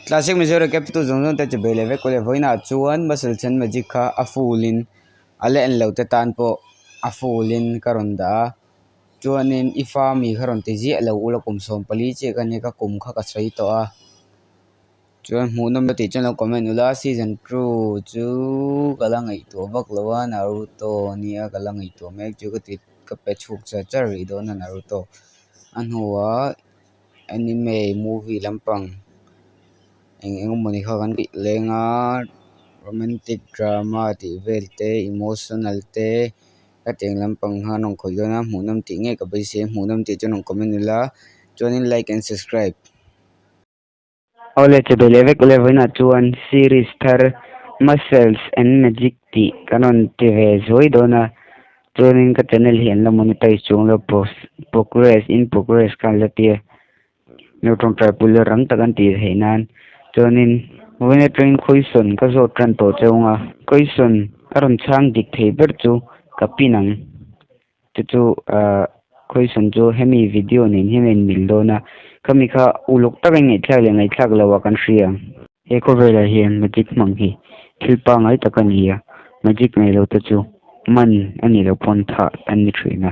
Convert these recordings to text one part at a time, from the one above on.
Classic Mizoram Capital zawng zawng te chu bei leh vek ule vawiinah chuan Muscle Chen Magic kha a full in a la en lo te tan pawh a full in ka rawn dah a chuanin i fa mi kha rawn ti ziah lo ula kum 14 chiah ka nia ka kum kha ka sawi tawh a chuan hmuhnawm tih chuan lo comment ula season two chu ka la ngaihtuah vak lo a Naruto ania ka la ngaihtuah mek chu ka ti ka pe chhuk char char rih dawn a Naruto a hnuah. Anime movie lampang eng eng emawni kha kan tih leng a romantic drama tih vel te emotional te hetiang lampang khan rawn khawih dawn a hmuhnawm tih ngei ka beisei a hmuhnawm tih chuan rawn comment ila chuanin like and subscribe. Awle che be leh vek ule vawiinah chuan series thar Muscles and Magic tih kan rawn ti ve zuai dawn a chuanin ka channel hi an la monetize chuang lo progress in progress kha an la ti a nu tawngtai pui la rang tak an tih theih nan chuanin vawiin atangin question ka zawt tan tawh cheu ang a question a rawn chhang dik thei ber chu ka pin ang. Chu chu ahh question chu hemi video nen hian a inmil dawn a, khami kha uluk taka ngaihthlak leh ngaihthlak loh ah kan hria ang. He khawvelah hian magic hmang hi thil pangngai tak a ni a, magic nei lo te chu man a nih loh pawn thah an ni thin a.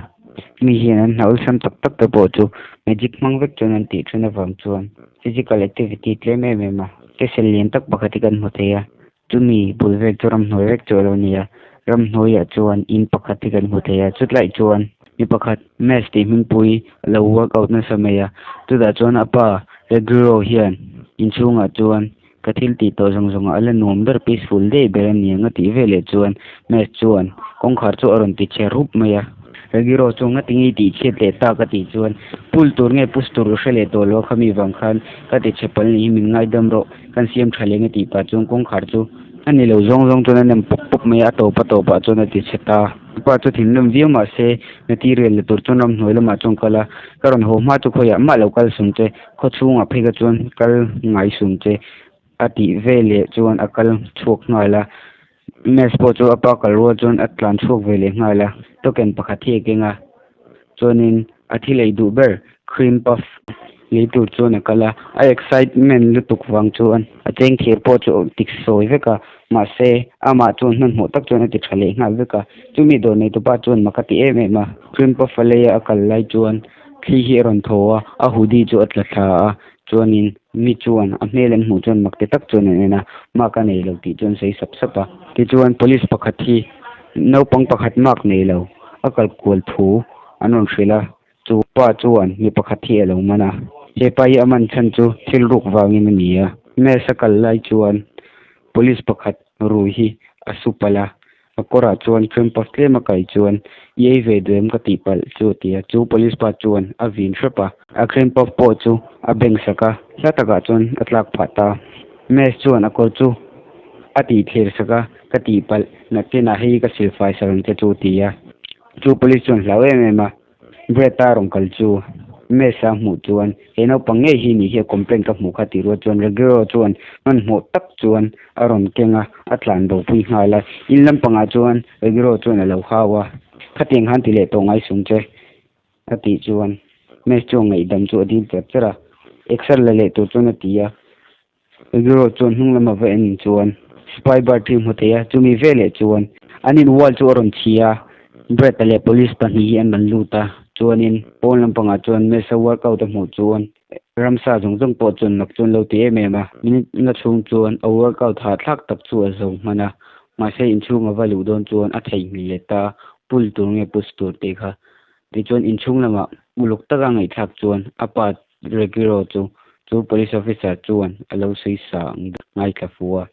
Mi hian an hna awlsam tak tak te pawh chu magic hmang vek chuan an tih thin avang chuan physical activity tlem em em a, castle lian tak pakhat hi kan hmu thei a, Chumi bul vel chu ramhnuai vek chu a lo ni a, ramhnuaiah chuan in pakhat hi kan hmu thei a, chutlaiah chuan mi pakhat Max tih hmingpui a lo workout nasa mai a, chutah chuan a pa Regiro hian inchhungah chuan ka thil tih tawh zawng zawngah a la nuam ber peaceful daih ber a ni ang a tih veleh chuan Max chuan kawngkhar chu a rawn ti che rup mai a. Regiro chu ngati nge i tih chhiat leh tak a tih chuan pull tur nge push tur ka hre leh tawh lo a khami vang khan ka ti chhe palh ni hi min ngaidam rawh. Kan siam tha leng a tih pah chuan kawngkhar chu a ni lo zawng zawng chuan a nem pawp pawp mai a, a tawp a tawpah chuan a ti chhe ta. Pa chu thinrim viau mah se material la tur chuan ramhnuai lamah chuan kal a, ka rawn haw hma chu khawiah mah lo kal sum che, khaw chhungah phei kha chuan kal ngai sum che a tih veleh chuan a kal chhuak nghal a. Max pawh chu a pa kal rual chuan a tlan chhuak ve leh nghal a, token pakhat hi a keng a, chuanin a thil ei duh ber cream puff lei tur chuan a kal a, a excitement lutuk vang chuan a cheng thir pawh chu tik sawi vek a, mahse amah chuan hmanhmawh tak chuan a ti tha leh nghal vek a, chumi dawr nei tupa chuan mak a ti em em a, cream puff a leia a kal lai chuan thli hi a rawn thaw a, a hoodie chu a tla thla a, chuanin mi chuan a hmel an hmuh chuan mak ti tak chuan an en a, mark a nei lo tih chu an sawi sap sap a. Tichuan police pakhat hi naupang pakhat mark nei lo a kal kual thu an rawn hrilh a, chu pa chuan mi pakhat hi a lo man a, he pa hi a man chhan chu thil ruk vangin a ni a, mess a kal lai chuan police pakhat rui hi a su palh a, A kawrah chuan cream puff tlem a kai chuan i ei ve duh em ka tih palh chu a ti a, chu police pa chuan a vin hrep a. A cream puff pawh chu a beng sak a, hla takah chuan a tlak phah ta. Max chuan a kawr chu a tih thlir sak a, ka tih palh nakinah hei ka silfai sak ang che chu a ti a. Chu police chuan hlau em em a. Brett-a rawn kal chu Mesa hmuh chuan he naupang ngei hi nih hi a complaint ka hmuh kha tih rual chuan Regiro chuan hmanhmawh tak chuan a rawn keng a, a tlan bo pui nghal a. In lampangah chuan Regiro chuan a lo hau a, Khatiang khan ti leh tawh ngai sung che a tih chuan Mes chuan ngaihdam chu a dil cher cher a, exer la leh tur chuan a ti a. Regiro chuan hnung lama va en chuan Spy Bird hi a hmu thei a, chumi veleh chuan an in wall chu a rawn chhi a, Brett-a leh police pahnih hi an rawn lut a, chuanin pawn lampangah chuan Mesa workout a hmuh chuan ramsa zawng zawng pawh chuan mak chuan lo ti em em a, minute nga chhung chuan a workout hahthlak tak chu a zo hman a, mahse inchhung a va luh dawn chuan a theihnghilh leh ta, pull tur nge push tur tih kha. Tichuan inchhung lamah uluk taka ngaihthlak chuan a pa Regiro chu chu police officer chuan a lo sawi sa ang deuh ngaithla fu a,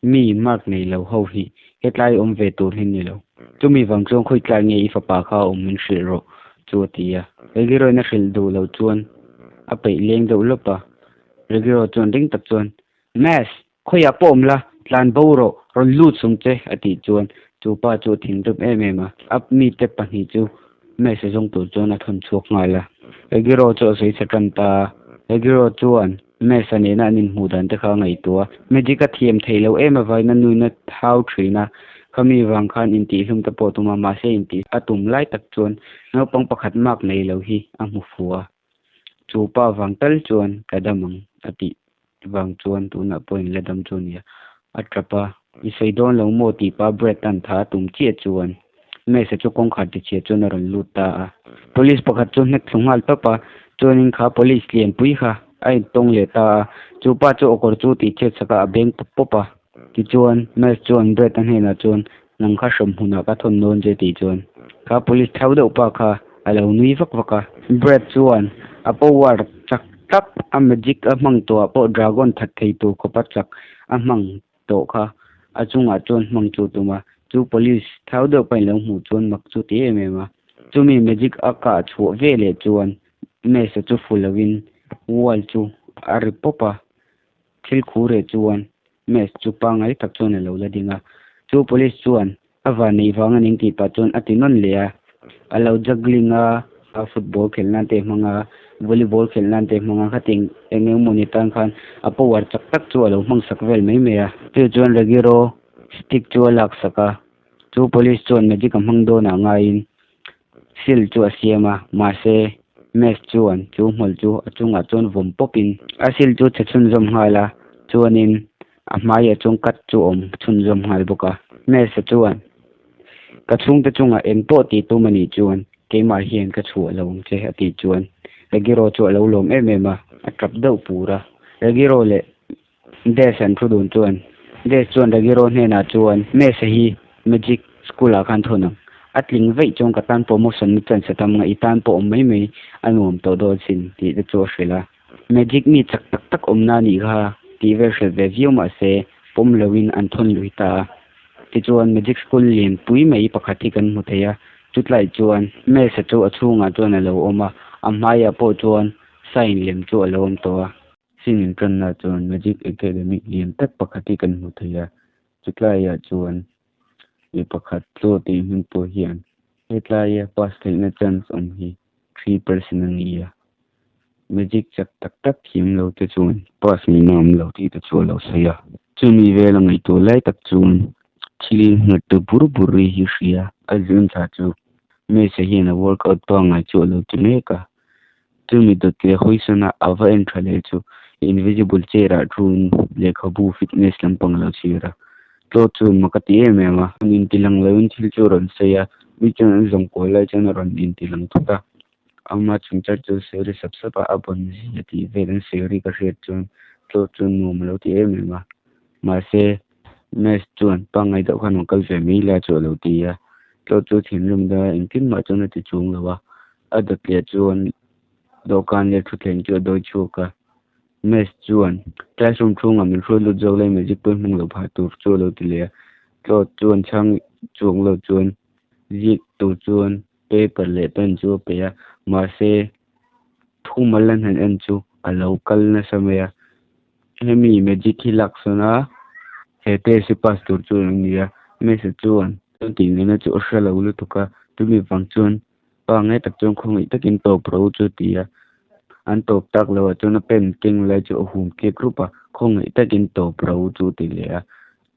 Mi mark nei lo ho hi hetlai awm ve tur hi ni lo. Chumi vang chuan khawi tlai nge i fapa kha a awm min hrilh rawh chu a ti a. Regiroin a hrilh duh loh chuan a peih leng deuh lawp a. Regiro chuan ring tak chuan, Mass! Khawiah pawh awm la, tlan bo rawh, rawn lut sung che a tih chuan chu pa chu a thinrim em em a, a mite pahnih chu Mesa zawng tur chuan a thawn chhuak nghal a. Regiro chu a sawi chhe tan ta a, Regiro chuan Mesa nena an inhmuh dan te kha a ngaihtuah a, Magic a thiam theih loh em avangin a nuin a thau thin a, khami vang khan intihhlum te pawh a tum a, mahse intih a tum lai tak chuan naupang pakhat mark nei lo hi a hmu fu a, chu pa vang tal chuan ka dam ang a tih. vang chuan tunah pawh in la dam chu a nia. A tap a, I sawi dawn lo maw tih pah Brett-a'n tha a tum chiah chuan Mace-a chu kawngkhar tichhia chuan a rawn lut ta a. Police pakhat chu hnek thlu nghal tawp a, chuanin kha police lianpui kha a intawng leh ta a. Chu pa chu a kawr chu tihchhiat sak a, a beng pawp pawp a. Tichuan, Mace chuan Brett-a hnenah chuan, Nang kha hrem hmunah ka thawn dawn che tih chuan kha police thau deuh pa kha a lo nui vak vak a. Brett chuan a power chak tak a magic a hmang tawhah pawh dragon that thei tur khawpa chak a hmang tawh kha a chungah chuan hmang chu tum a. Chu police thau deuh pahin lo hmuh chuan mak chu ti em em a. Chumi magic a kah chhuah ve leh chuan Mace-a chu fu lovin wall chu a ri pawp a. Thil khu reh chuan Mace chu pangngai tak chuan a lo la ding a. Chu police chuan a van neih vang a ning tih pah chuan a ti nawn leh a. A lo juggling a, football khelh nan te a hmang a, volleyball khelh nan te a hmang a, khatiang eng eng emaw ni tan khan a power chak tak chu a lo hmang sak vel mai mai a. Chu chuan Regiro stick chu a lak sak a, chu police chuan magic a hmang dawnah ngaiin Seal chu a siam a, mahse Mace chuan chu hmawlh chu a chungah chuan vawm pawpin a seal chu chhe chhunzawm nghal a, chuanin a hmaiah chuan cut chu a awm chhunzawm nghal bawk a. Mace chuan, Ka chhungte chungah eng pawh tih tum a nih chuan keimah hian ka chhuah lo ang che a tih chuan Regiro chu a lo lawm em em a, a tap deuh pur a. Regiro leh Des an thu dun chuan Des chuan Regiro hnenah chuan Mesa hi Magic School ah khan thawn ang. A tling veih chuan ka tan promotion na chance a tam nga i tan pawh awm mai mai a nuam tawh dawn sin tih te chu a hrilh a. Magic mi chak tak tak awmna a nih kha tih vel hrilh ve viau mahse pawm loin an thawn lui ta a. Tichuan Magic School lianpui mai pakhat hi kan hmu thei a, chutlai chuan Mesa chu a chhungah chuan a lo awm a, a hmaiah pawh chuan sign lem chu a lo awm tawh a. Sin inṭanna chuan Magic Academy lian tak pakhat hi kan hmu thei a, chutlaiah chuan mi pakhat tlaw tih hming pawh hian hetlaia pass theihna chance awm hi 3% a ni a, Magic chak tak tak thiam lo te chuan pass nihna awm lo tih te chu a lo sawi a. Chumi vela ngaihtuah lai tak chuan thil nghet ta bur bur ri hi hria a zun thla chu Mesa hian a workout pangngai chu a lo ti mek a. Chumi dawt leh hawisawn a a va en tha leh chu invisible chair ah thuin lehkhabu fitness lampang a lo chhir a tlaw chuan mak a ti em em a an inti lang loin thil chu a rawn sawi a mi chuan an zawng kual lai chuan a rawn inti lang thut a ama chungchar chu sawi ri sap sap a a bawn zia tih vel an sawi ri ka hriat chuan tlaw chuan nuam a lo ti em em a mahse nurse chuan pangngai deuh khan rawn kal ve mai la chu a lo ti a tlaw chu thinrim dawn a engtin mah chuan a ti chung lo a. A dawt leh chuan dawhkan leh thutthleng chu a dawi chhuak a, Mace chuan classroom chhungah min hruai lut zawk lai magic pawh hmang loh phah tur chu a lo ti leh a, Claude chuan chhang chuang lo chuan ziak tur chuan paper leh pen chu a pe a, mahse thumal an han en chu a lo kal nasa mai a, hemi magic hi lak sawn a he test hi pass tur chu an ni a, Mace chuan tih ngaihna chu a hre lo lutuk a, chumi vang chuan. Pa ngai tak chuan khawngaih takin tawp ro chu a ti a, an tawp tak loh ah chuan a pen keng lai chu a hum kek rup a, khawngaih takin tawp ro chu a ti leh a,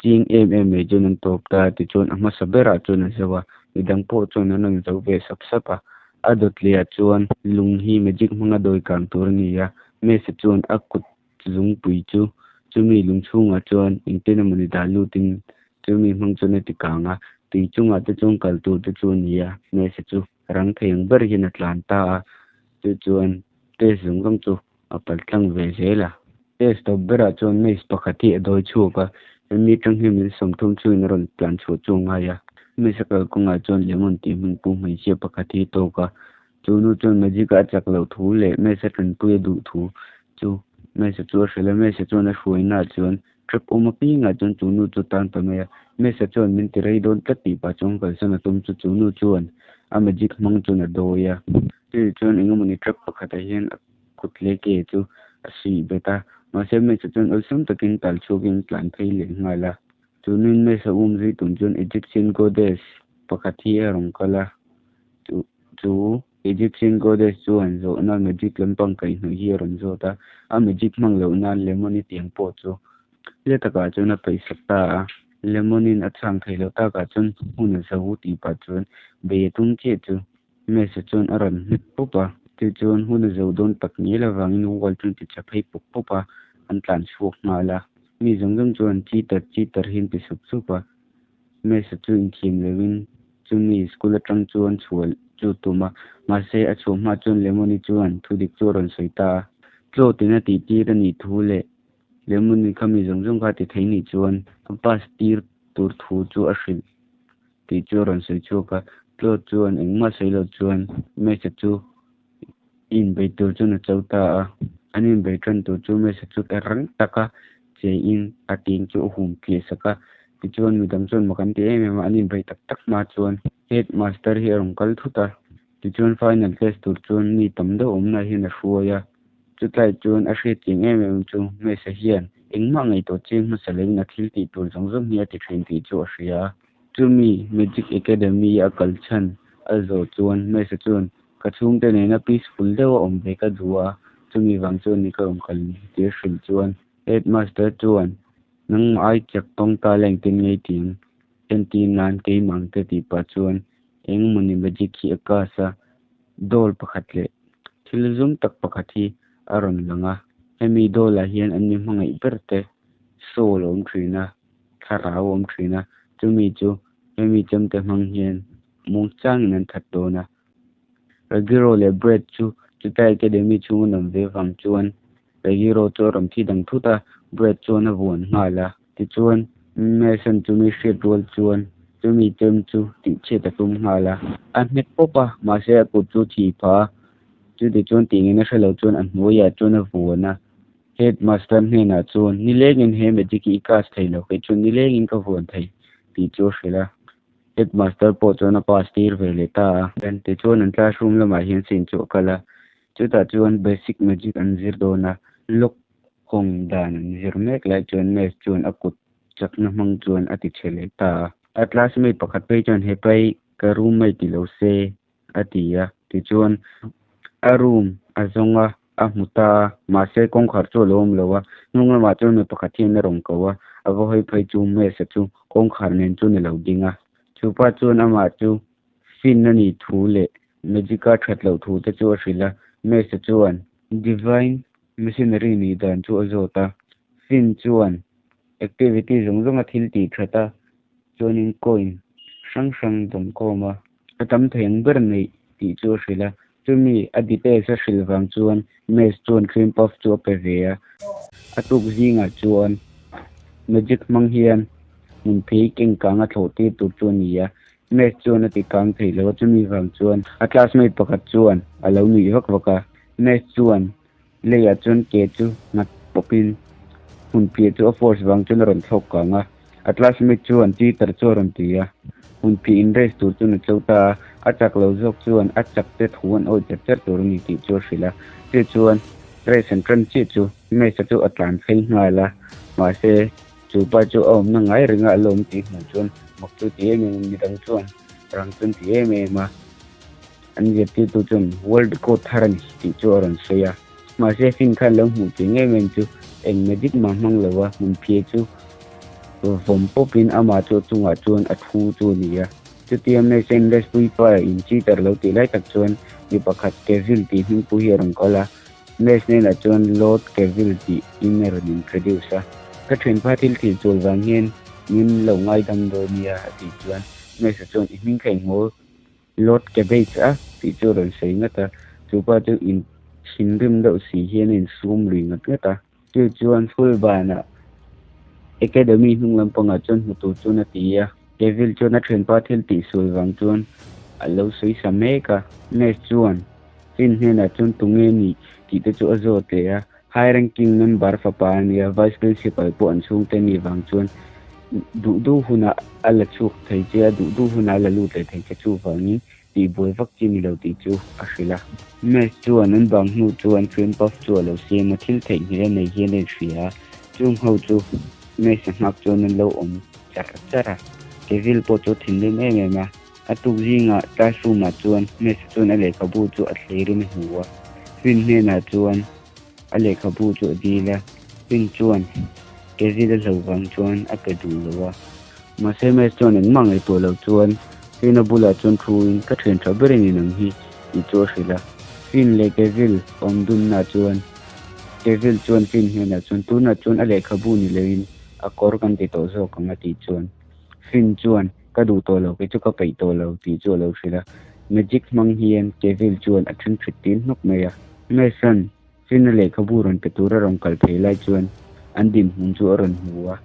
ching em em mai chuan an tawp ta a tichuan a hmasa berah chuan a zo a, midang pawh chuan an rawn zo ve sap sap a, a dawt leh ah chuan lung hi magic hmanga dawi kang tur a ni a, Mesa chuan a kut zungpui chu chumi lung chhungah chuan engtin emawni dah lutin chumi hmang chuan a ti kang a, tui chungah te chuan kal tur te chu a ni a, Mesa chu rang thei ang ber hian a tlan ta a, chu chuan test zawng zawng chu a pal tlang ve zel a. Test tawp berah chuan Mace pakhat hi a dawi chhuak a, hemi atang hian min 30 chungin a rawn tlan chhuah chu a ngai a. Mesa kalkawngah chuan Lemon tih hming pu hmeichhia pakhat hi a tawk a, Chu nu chuan Magic a chak loh thu leh Mesa tanpui a duh thu chu Mesa chu a hrilh a, Mesa chuan a hruaina ah chuan trap awm apiangah chuan chu nu chu tan ta mai a, Mesa chuan min ti rei dawn tlat tih pah chuan kalsan a tum chu chu nu chuan a magic hmang chuan a dawi a, chumi chuan eng emawni trap pakhatah hian a kut leh ke chu a suih bet a, mahse Mesa chuan awlsam takin tal chhuakin tlan phei leh nghal a, chu nuin Mesa um zui tum chuan Egyptian goddess pakhat hi a rawn kal a. Chu Egyptian goddess chuan zawhna magic lampang kaihhnawih hi a rawn zawt a, a magic hmang loh nan Lemon-i tiang pawh chu hla takah chuan a paihsak ta a. Lemon-in a chhang thei lo takah chuan hun a zo tih pah chuan bei a tum chiah chu Mesa chuan a rawn hmet pawp a. Tichuan hun a zo dawn tak ngial avangin wall chuan ti tha phei pawp pawp a. an tlan chhuak nghal a. Mi zawng zawng chuan cheater cheater hi an ti sup sup a. Mesa chu inthiam loin chumi school atang chuan chhuah chu tum a, mahse a chhuah hma chuan Lemon-i chuan thudik chu a rawn sawi ta a. Tlawtin a tih tir a nih thu leh Lemon-i kha mi zawng zawng kha a ti thei nih chuan a pass tir tur thu chu a hrilh tih chu a rawn sawi chhuak a. Tlawt chuan engmah sawi lo chuan Mesa chu inbei tur chuan a cho ta a. An inbei tan tur chu Mesa chu rang taka che in a teng chu a hum tliah sak a. Tichuan midang chuan mak an ti em em a, an inbei tak tak hma chuan headmaster hi a rawn kal thut a. Tichuan final test tur chuan mi tam deuh awmna hian a hruai a. Chutlai chuan a hriat chiang em em chu Mesa hian engmah ngaihtuah chiang hmasa loin a thil tih tur zawng zawng hi a ti thin tih chu a hria a. Chumi Magic Academy a kal chhan a zawh chuan Mesa chuan ka chhungte nena peaceful deuh a awm ve ka duh a, chumi vang chuan ni ka rawn kal ni tih a hrilh chuan Headmaster chuan nangmah ai chak tawng ta la engtin ngei tih entir nan keimah ang te tih pah chuan engmawni magic hi a cast a, doll pakhat leh thil zum tak pakhat hi a rawn lang a, hemi doll ah hian an ni hmangaih ber te soul a awm thin a, thlarau a awm thin a, chumi chu hemi chemte hmang hian muangchangin an that dawn a. Regiro leh Brad chu chutai academy chhung an awm ve vang chuan Regiro chu a rawn thi dang thut a, Brad chuan a vuan nghal a. Tichuan, Mason chu mi hriat rual chuan chumi chem chu tihchhiat a tum nghal a. A hmet pawp a, mahse a kut chu thi phah a. Chutichuan tih ngei na hre lo chuan a hnuaiah chuan a vuan a. Headmaster hnenah chuan, Nilengin he magic hi i cast thei lo, kei chuan nilengin ka vuan thei, tih chu a hrilh a. Headmaster pawh chuan a pass tir ve leh ta a. Tichuan an classroom lamah hian scene chu a kal a, chutah chuan basic magic an zir dawn a, lock hawng dan an zir mek lai chuan Mace chuan a kut chakna hmang chuan a ti chhe leh ta a. A classmate pakhat phei chuan hepa hi ka roommate ti lo se a ti a, tichuan a room a zawng a, a hmu ta a, mahse kawngkhar chu a lo awm lo a, hnung lamah chuan mi pakhat hian a rawn ko a, a va hawi phei chu Mesa chu kawngkhar nen chuan a lo ding a, chupa chuan amah chu fin a nih thu leh Magic a that loh thu te chu a hrilh a, Mesa chuan Divine Missionary nih dan chu a zawt a, Finn chuan activity zawng zawng a thil tih that a, chuanin coin hrang hrang dawm khawm a, a tam thei ang ber neih tih chu a hrilh a, chumi a details a hrilh vang chuan Mace chuan cream puff chu a pe ve a. A tuk zingah chuan magic hmang hian hmun phei keng kang a thlawh tir tur chu a ni a, Mace chuan a ti kang thei lo a, chumi vang chuan a classmate pakhat chuan a lo nuih vak vak a, Mace chuan Leiah chuan ke chu nghat pawpin hmun piah chu a force vang chuan a rawn thlawk kang a, a classmate chuan cheater chu a rawn ti a, hmun piah in race tur chuan a cho ta a, a chak lo zawk chuan a chak te thu an awih chat chat tur a ni tih chu a hrilh a, chu chuan race an tan chiah chu Mace-a chu a tlan phei nghal a, mahse chu pa chu a awmna ngai ringa a la awm tih hmuh chuan mak chu ti em em a, midang chuan rang chuan ti em em a. An zirtirtu chuan World Record thar a ni tih chu a rawn sawi a. Mahse Finn khan lo hmuh chiang em em chu eng magic mah hmang lo a, hmun phia chu vawm pawpin amah chu a chungah chuan a thu chu a ni a. Chutia Mesa in Raspberry Pi a in cheater lo tih lai tak chuan mi pakhat Kevil tih hmingpu hi a rawn kal a. Mes hnenah chuan Lord Kevil tih in a rawn introduce a. Ka thianpa thil thil chawl vang hian min lo ngaidam dawn nia a tih chuan Mesa chuan i hming kha engmaw Lord Cabbage a tih chu a rawn sawi ngat a, chu pa chu in thinrim deuh si hian a insum lui ngat ngat a. Chu chuan school banah Academy hnung lampangah chuan hmu tur chuan a ti a, Devil chuan a thianpa thil tih sual vang chuan a lo sawi sa mek a. Mace chuan Finn hnenah chuan tunge nih tih te chu a zawt leh a, high ranking member fapa a nia, vice principal pawh an chhungte nih vang chuan duh duh hunah a la chhuak thei che a, duh duh hunah a la lut leh thei che chuvangin tih buai vak chi ni lo tih chu a hrilh a. Mace chuan an bang hnu chuan cream puff chu a lo siam a, thil theihnghilh a nei hian a inhria a, chung ho chu Mace a nghak chuan an lo awm char char a, Kevil pawh chu a thinrim em em a. A tuk zingah classroom ah chuan Mace chuan a lehkhabu chu a thlirin a hmu a, Finn hnenah chuan a lehkhabu chu a dil a, Finn chuan Kevin a hlo vang chuan a pe duh lo a. Mahse Mace chuan engmah ngaihtuah lo chuan Finn a bulah chuan thu in ka thian tha ber in inang hi tih chu a hrilh a. Finn leh Kevin awm dunna chuan. Cavill chuan Finn hnenah chuan, Tunah chuan a lehkhabu ni loin a kawr kan ti tawh zawk ang a tih chuan Finn chuan, Ka duh tawh lo, kei chu ka peih tawh lo tih chu a lo hrilh a. Magic hmang hian Cavill chuan a ṭhingṭhit tir hnawk mai a. Mason, Finn-a lehkhabu rawn pe tura rawn kal phei lai chuan an dinhmun chu a rawn hmu a.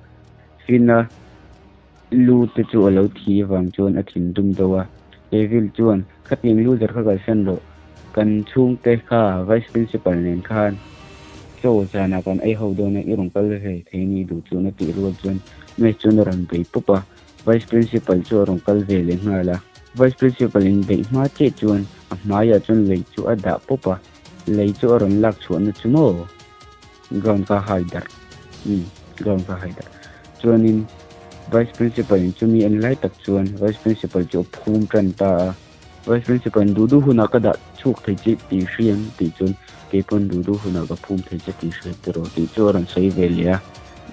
Finn-a lu te chu a lo thi avang chuan a thinrim deuh a. Cavill chuan, Khatiang loser kha kalsan rawh, kan chhungte kha Vice Principal nen khan chaw zanah kan ei ho dawn a, i rawn kal ve thei ni duh chuan a tih rual chuan Mace chuan a rawn bei pawp a. Vice Principal chu a rawn kal ve leh nghal a. Vice Principal in beih hma chiah chuan a hmaiah chuan lei chu a dah pawp a. Lei chu a rawn lak chhuahna chu maw? Ground kha hai darh. Umm, ground kha hai darh. Chuanin Vice Principal in chumi en lai tak chuan Vice Principal chu a phum tan ta a. Vice Principal in duh duh hunah ka dah chhuak thei che tih hria ang tih chuan kei pawn duh duh hunah ka phum thei che tih hria tiraw tih chu a rawn sawi ve leh a.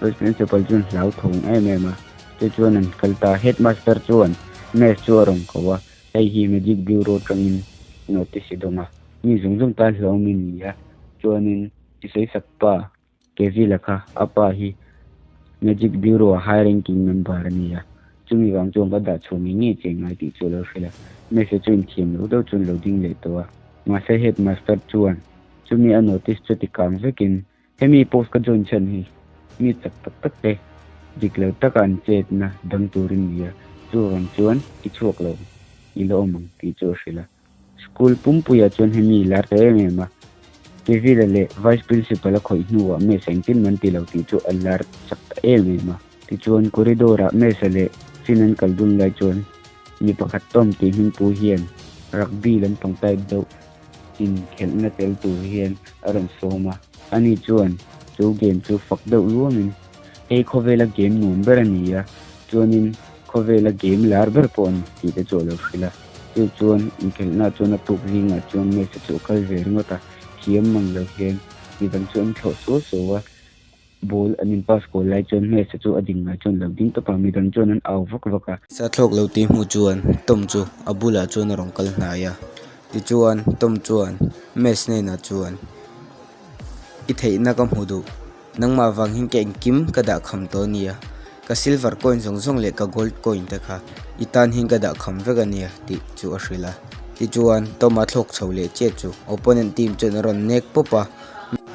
Vice Principal chuan hlauthawng em em a. Chu chuan an kal ta. Headmaster chuan Maths chu a rawn ko a. Hei hi Magic Bureau atangin notice i dawng a, mi zawng zawng tan hlauhawm i ni a, chuanin i sawisak pa Kevila kha a pa hi Magic Bureau a high ranking member a ni a, chumi vang chuan ka dah chhuah ngei ngei che ngai tih chu a lo hrilh a, Mesa chu inthiam lo deuh chuan lo ding leh tawh a, mahse headmaster chuan chumi a notice chu ti kang vekin Hemi post ka join chhan hi mi chak tak tak te dik lo taka an chetna dang turin ni a, chuvang chuan i chhuak lo i la awm ang tih chu a hrilh a. School pumpuiah chuan hemi lar ta em em a, Kevila leh Vice Principal a khawih hnuah Mesa engtin man ti lo tih chu a lar chak ta em em a. Tichuan corridor-ah Mesa leh Finn an kal dun lai chuan mi pakhat Tom tih hmingpu hian rugby lampang type deuh inkhelhna tel tur hian a rawn sawm a, ani chuan chu game chu fak deuh luamin hei khawvela game nuam ber a ni a, chuanin khawvela game lar ber pawh a ni tih te chu a lo hrilh a. Chu chuan inkhelhna chuan a tuk zingah chuan Mesa chu a kal ve ringawt a, thiam mang lo hian midang chu an thlawh suau suau a. Ball an in pass kawl lai chuan Mesa chu a ding ngai chuan lo ding tawp a, midang chuan an au vak vak a. Sa thlawk lo tih hmuh chuan Tom chu a bulah chuan a rawn kal hnai a, tichuan Tom chuan Mesa hnenah chuan, I theihna ka hmu duh, nangmah vang hian ka engkim ka dah kham tawh a nia, ka silver coin zawng zawng leh ka gold coin te kha i tan hian ka dah kham vek a nia tih chu a hrilh a. Tichuan Tom a thlawk chho leh chiah chu opponent team chuan a rawn nek pawp a.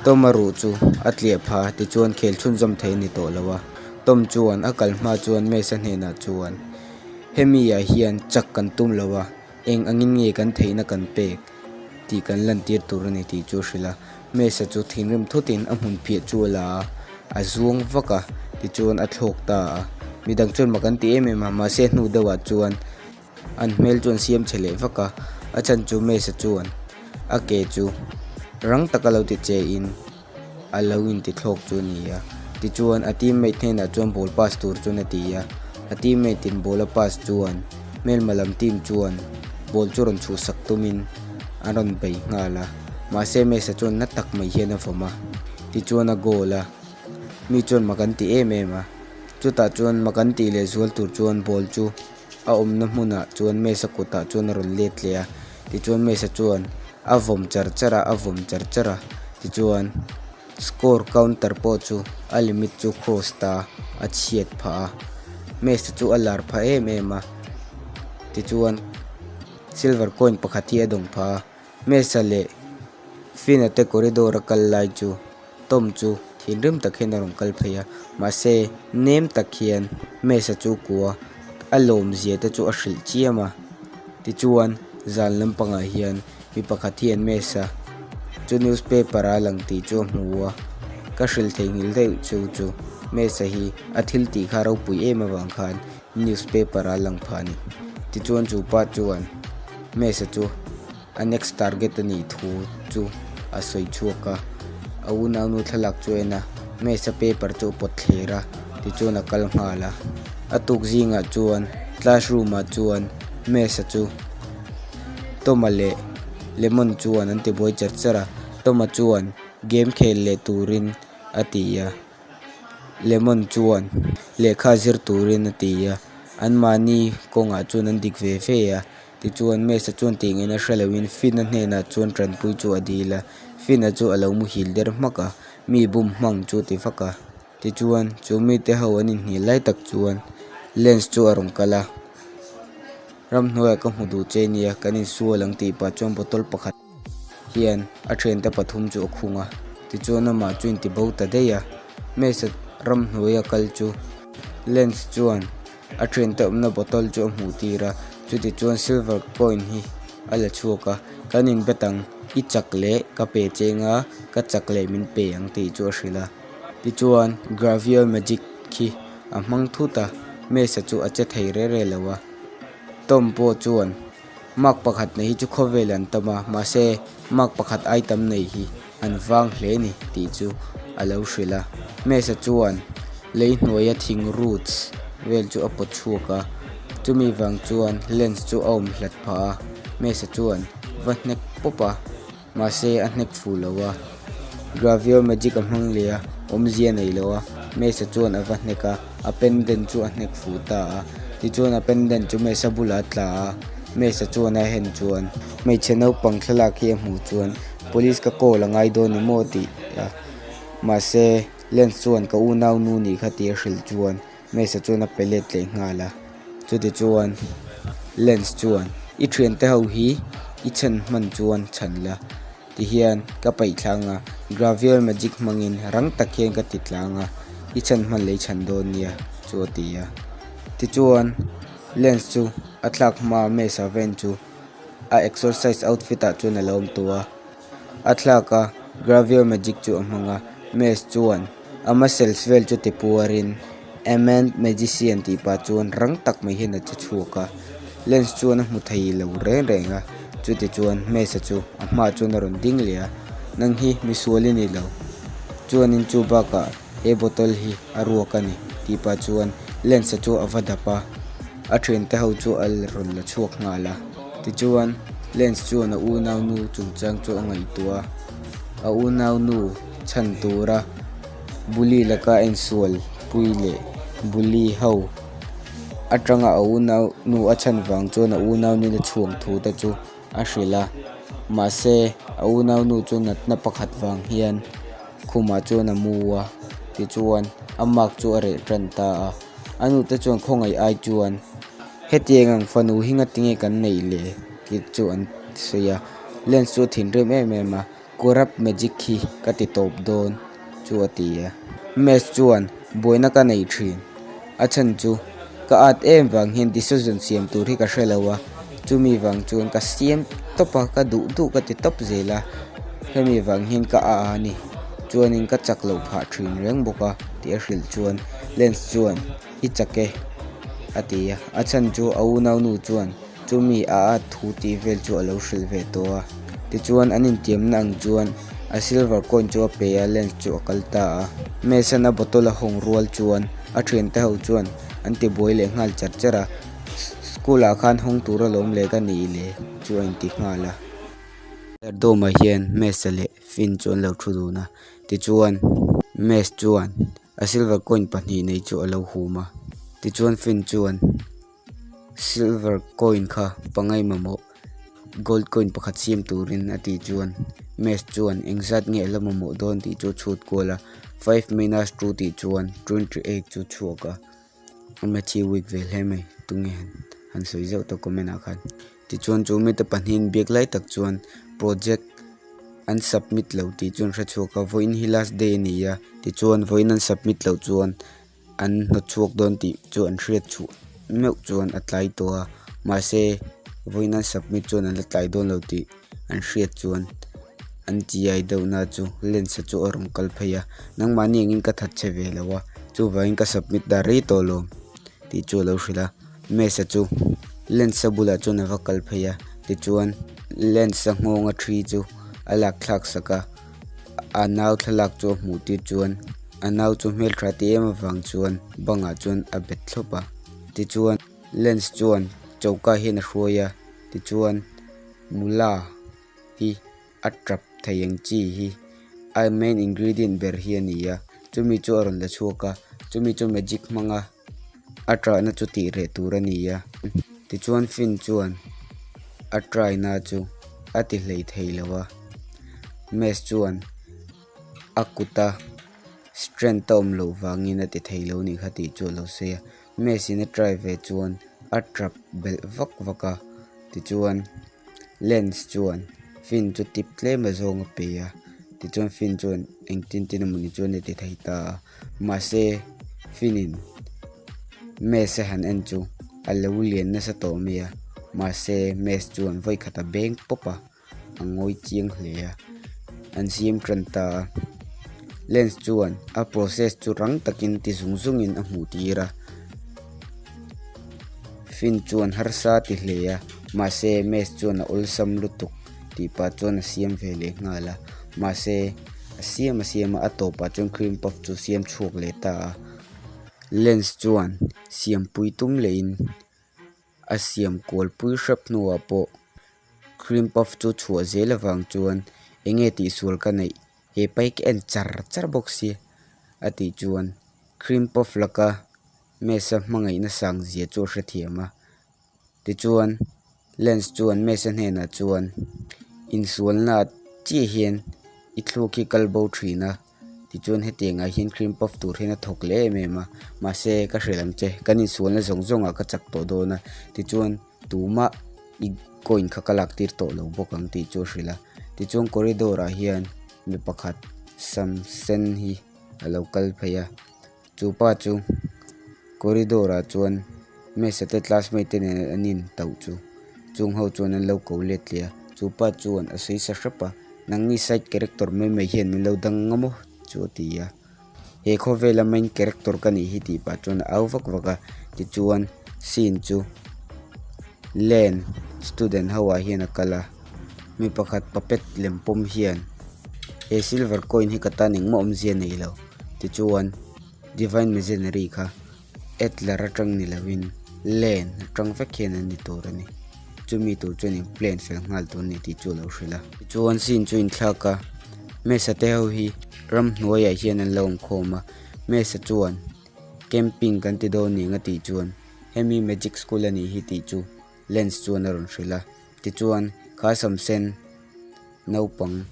Tom a ruh chu a tliah pha tichuan khel chhunzawm thei a ni tawh lo a. Tom chuan a kal hma chuan Mesa hnenah chuan, Hemi ah hian chak kan tum lo a, eng angin nge kan theihna kan pek tih kan lantir tur a ni tih chu a hrilh a. Mesa chu thinrim thutin a hmun phiah chu a la a, a zuang vak a, tichuan a thlawk ta a. Midang chuan mak an ti em em a, mahse hnu deuhah chuan An hmel chu an siam chhe leh vak a, a chhan chu Mesa chuan a ke chu rang taka lo ti che in a lo inti thlawk chu a ni a. Tichuan a teammate hnenah chuan ball pass tur chuan a ti a, a teammate in ball a pass chuan hmelma lam team chuan ball chu rawn chhuhsak tumin an rawn bei nghal a, mahse Mesa chuan na tak mai hian a vawm a, tichuan a goal a, mi chuan mak an ti em em a, chutah chuan mak an tih leh zual tur chuan ball chu. A awmna hmunah chuan Mesa kutah chuan a rawn let leh a, tichuan Mesa chuan a vawm char char a, a vawm char char a, tichuan score counter pawh chu a limit chu cross ta a chhiat phah a, Mesa chu a lar phah em em a, tichuan silver coin pakhat hi a dawng phah a, Mesa leh Finn-a te corridor a kal lai chu. Tom chu thinrim tak hian a rawn kal phei a, mahse nem tak hian Mesa chu kua a lawm zia te chu a hrilh chiam a. Tichuan zan lampangah hian mi pakhat hian Mesa chu newspaper a lang tih chu a hmu a, ka hrilh theihnghilh daih chu chu Mesa hi a thil tih kha ropui em avang khan newspaper a lang phah a ni. Tichuan chu pa chuan Mesa chu. A next target a nih thu chu a sawi chhuak a, a unaunu thlalak chu a en a, Mesa paper chu a pawt thler a, tichuan a kal nghal a. A tuk zingah chuan classroom ah chuan Mesa chu Toma leh Lemon chuan an tibuai char char a, Toma chuan game khel leh turin a ti a. Lemon chuan lehkha zir turin a ti a, anmahni kawngah chuan an dik ve ve a, tichuan Mesa chuan tih ngaihna hre loin Finn-a hnenah chuan tanpui chu a dil a, Finn-a chu a lo muhil der hmak a. Mi bum hmang chu a ti vak a. Tichuan, chu mite ho an inhnial lai tak chuan Lens chu a rawn kal a. Ramhnuaiah ka hmu duh che nia, kan insual ang tih pah chuan bottle pakhat hian a thiante pathum chu a khung a. Tichuan amah chu inti bo ta daih a. Mesa ramhnuaia kal chu Lens chuan a thiante awmna bottle chu a hmuh tir a. Chutichuan silver coin hi a la chhuak a, Kan inbet ang, i chak leh ka pe cheng a, ka chak leh min pe ang tih chu a hrilh a. Tichuan Gravier Magic khi a hmang thut a, Mesa chu a che thei re re lo a. Tom pawh chuan mark pakhat nei hi chu khawvel an tam a, mahse mark pakhat ai tam nei hi an vang hle ni tih chu a lo hrilh a. Mesa chuan lei hnuaia thing roots vel chu a pawt chhuak a, chumi vang chuan lens chu a awm hlat phah a, Mesa chuan va hnek pawp a. Mahse a hnek fuh lo a, Gravio Magic a hmang leh a, awmzia a nei lo a, Mesa chuan a va hnek a, a pendant chu a hnek fuh ta a, tichuan a pendant chu Mesa bulah a tla a, Mesa chuan a hen chuan hmeichhe naupang thlalak hi a hmuh chuan Police ka call a ngai dawn ni maw tih a, mahse Lens chuan ka unau nu nih kha tih a hrilh chuan Mesa chuan a pe let leh nghal a, chutichuan Lens chuan i thiante ho hi i chhan hman chuan chhan la tihian ka paih thlang a, Gravier magic hmangin rang tak hian ka ti tlang a, i chhan hman leh i chhan dawn nia chu a ti a. Tichuan Lens chu a thlak hma Mesa ven chu a exercise outfit ah chuan a lo awm tawh a. A thlak a, Gravio Magic chu a hmang a, Mace chuan a muscles vel chu ti puarin Ament Magician tih pah chuan rang tak mai hian a che chhuak a, lens chuan a hmu thei lo reng reng a, chuti chuan Mace-a chu a hmaah chuan a rawn ding leh a, Nang hi misual i ni lo, chuanin chu bakah he bottle hi a ruak a ni tih pah chuan lens-a chu a va dap a, a thiante ho chu a rawn la chhuak nghal a. Tichuan, Lens chuan a unaunu chungchang chu a ngaihtuah a, a unaunu chhan tura bully laka a insual pui leh bully ho atanga a unaunu a chhan vang chuan a unaunuin a chhuang thu te chu a hrilh a. Mahse, a unaunu chu natna pakhat vang hian khumah chuan a mu a, tichuan a mark chu a reh tan ta a. A nute chuan khawngaih ai chuan. Hetiang ang fanu hi ngatinge kan neih le tih chu an sawi a, lens chu a thinrim em em a, corrupt magic hi ka ti tawp dawn chu a ti a. Mace chuan buaina ka nei thin, a chhan chu ka at em vang hian decision siam tur hi ka hre lo a, chumi vang chuan ka siam tawp a, ka duh duh ka ti tawp zel a, hemi vang hian ka a a ni, chuanin ka chak loh phah thin reng bawk a tih a hrilh chuan lens chuan. I chak e, a ti a. A chhan chu a unaunu chuan chumi a at thu tih vel chu a lo hrilh ve tawh a. Tichuan an intiamna ang chuan a silver coin chu a pe a, lens chu a kal ta a. Mason-a bottle a hawng rual chuan a thiante ho chuan an ti buai leh nghal char char a, School ah khan hawng tur alawm leh ka nih le chu a inti nghal a. Dawmah hian Mesa leh Finn chu an lo thu dun a, tichuan Mace chuan A silver coin pahnih nei chu a lo hum a, tichuan Finn chuan silver coin kha pangai mamawh gold coin pakhat siam turin a tih chuan Mace chuan engzat nge a la mamawh dawn tih chu a chhut kual a, five minus two tih chuan 28 chu chhuak a, a Matthew week ve hle mai tunge han sawi zeuh tawh comment ah khan. Tichuan chu mite pahnihin biak lai tak chuan project an submit lo tih chu an hre chhuak a, vawiin hi last day a ni a, tichuan vawiin an submit loh chuan an hnawt chhuak dawn tih chu an hriat chhuah meuh chuan a tlai tawh a, mahse vawiin an submit chuan an la tlai dawn lo tih an hriat chuan an chiai deuh na chu lens a chu a rawn kal phei a, nangmahni angin ka that che ve lo a, chuvangin ka submit dah rei tawh lo tih chu a lo hrilh a. Mesa chu lens a bulah chuan a va kal phei a tichuan lens a nghawng a thi chu a lak thlak sak a a nau thlalak chu a hmuh tir chuan a nau chu hmeltha ti em avang chuan bangah chuan a bet thlawp a tichuan lens chuan choka hian a hruai a tichuan mula hi a tap thei ang chi hi a main ingredient ber hi a ni a chumi chu a rawn la chhuak a chumi chu magic hmanga. A ṭahna chu tih reh tur a ni a, tichuan Finn chuan a try na chu a ti hlei thei lo a. Mace chuan A kuta strength a awm loh vangin a ti thei lo nih kha tih chu a lo sawi a. Mace in a try ve chuan a tap belh vak vak a, tichuan Lens chuan Finn chu tip tlem a zawng a pe a, tichuan Finn chuan engtin tin emawni chuan a ti thei ta a, mahse Finn in Mace a han en chu a lo lian nasa tawh mai a, mahse Mace chuan vawikhat a beng pawp a. a ngawi chiang hle a an siam tan ta a lens chuan a process chu rang takin ti zung zungin a hmuh tir a fin chuan harsa a ti hle a mahse maze chuan a awlsam lutuk tih pah chuan a siam ve leh nghal a mahse a siam a siam a a tawpah chuan cream puff chu siam chhuak leh ta a lens chuan siampui tum lehin. A siam kual pui hrep hnuah pawh cream puff chu chhuah zel avang chuan enge tihsual ka neih he pai ka en char char bawk sia a tih chuan cream puff laka mesa hmangaihna sang zia chu a hrethiam a tichuan lens chuan mesa hnenah chuan insualna chiah hian i thluk hi kal bo thin a. Tichuan hetiangah hian cream puff tur hian a thawk leh em em a, mahse ka hrilh ang che, kan insualna zawng zawngah ka chak tawh dawn a, tichuan tumah i coin kha ka lak tir tawh lo bawk ang tih chu a hrilh a. Tichuan corridor ah hian mi pakhat sam sen hi a lo kal phei a, chu pa chu corridor ah chuan mesa te classmate te nen an in tauh chu chung ho chuan an lo ko let leh a chu pa chuan a sawi sa hrep a nangni side character mai mai hian min lo dang ngam aw chu a ti a he khawvela main character ka nih hi tih pah chuan a au vak vak a tichuan scene chu lane student ho ah hian a kal a mi pakhat puppet lem pawm hian he silver coin hi ka tan engmah awmzia nei lo tichuan divine missionary kha. Adler atang ni lovin Lane atang vek hian an ni tur a ni. Chumi tur chuan in plan fel nghal tur a ni tih chu a lo hrilh a. Tichuan scene chu inthlak a, Mesa te ho hi ramhnuaiah hian an lo awmkhawm a, Mesa chuan camping kan ti dawn ning a tih chuan hemi magic school a nih hi tih chu Lens chuan a rawn hrilh a. Tichuan kha samsen naupang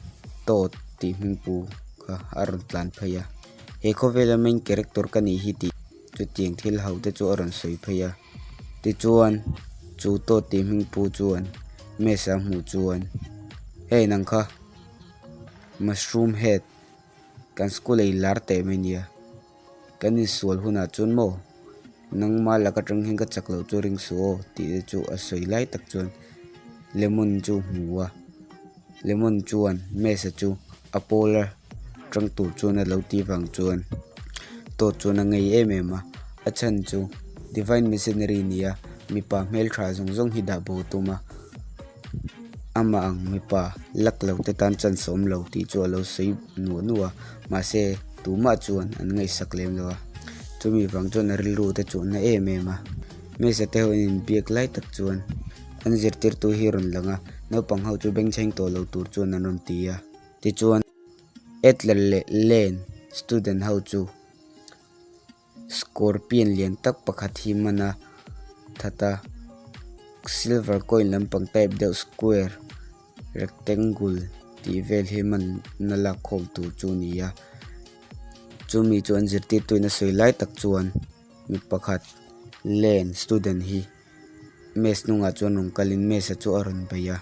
tawt tih hmingpu kha a rawn tlan phei a he khawvela main character ka nih hi tih chutiang thil ho te chu a rawn sawi phei a tichuan chu tawt tih hmingpu chuan mesa a hmuh chuan hei nang kha mushroom head kan school a inlar teh mai nia. Kan insual hunah chuan maw nangma lak atang hian ka chak loh chu ring suh aw tih te chu a sawi lai tak chuan lemon chu hmu a lemon chuan mesa chu a pawl a tang tur chuan a lo tih vang chuan tawt chuan a ngei em em a a chhan chu divine missionary ni a mipa hmeltha zawng zawng hi dah bo tum a amah ang mipa lak lo te tan chance a awm lo tih chu a lo sawi nuah nuah a mahse tumah chuan an ngaihsak lem lo a chumi vang chuan a rilru te chu a na em em a hmeichhe te ho an inbiak lai tak chuan an zirtirtu hi a rawn lang a naupang ho chu bengchheng tawh lo tur chuan an rawn ti a tichuan Adler leh Lane student ho chu scorpion lian tak pakhat hi man a that a silver coin lampang type deuh square rectangle tih vel hi man na lak khawm tur chu a ni a chumi chu an zirtirtu in a sawi lai tak chuan mi pakhat lane student hi maze hnungah chuan rawn kalin maze chu a rawn bei a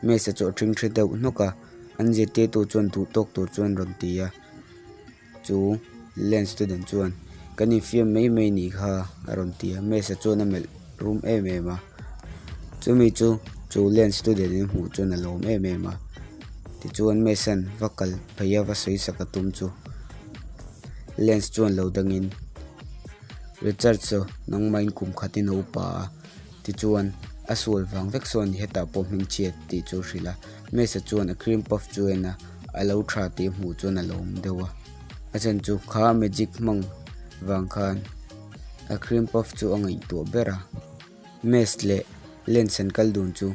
maze chu a ṭhingṭhi deuh hnawk a an zirtirtu chuan duh tawk tur chuan rawn ti a. Chu Lane student chuan kan infiam mai mai nih kha a rawn ti a Mesa chuan a melh rum em em a chumi chu chu Lane student in hmuh chuan a lawm em em a tichuan Mesa'n va kal phei a va sawi sak a tum chu Lance chuan lo dangin Richard chu nangmahin kum khatin a upa a tichuan a sual vang vek sawn hetah pawh hmingchhiat tih chu a hrilh a Mesa chuan a cream puff chu a en a. a lo tha tih hmuh chuan a lawm deuh a a chhan chu kha magic hmang vang khan a cream puff chu a ngaihtuah ber a maze leh lens an kal dun chu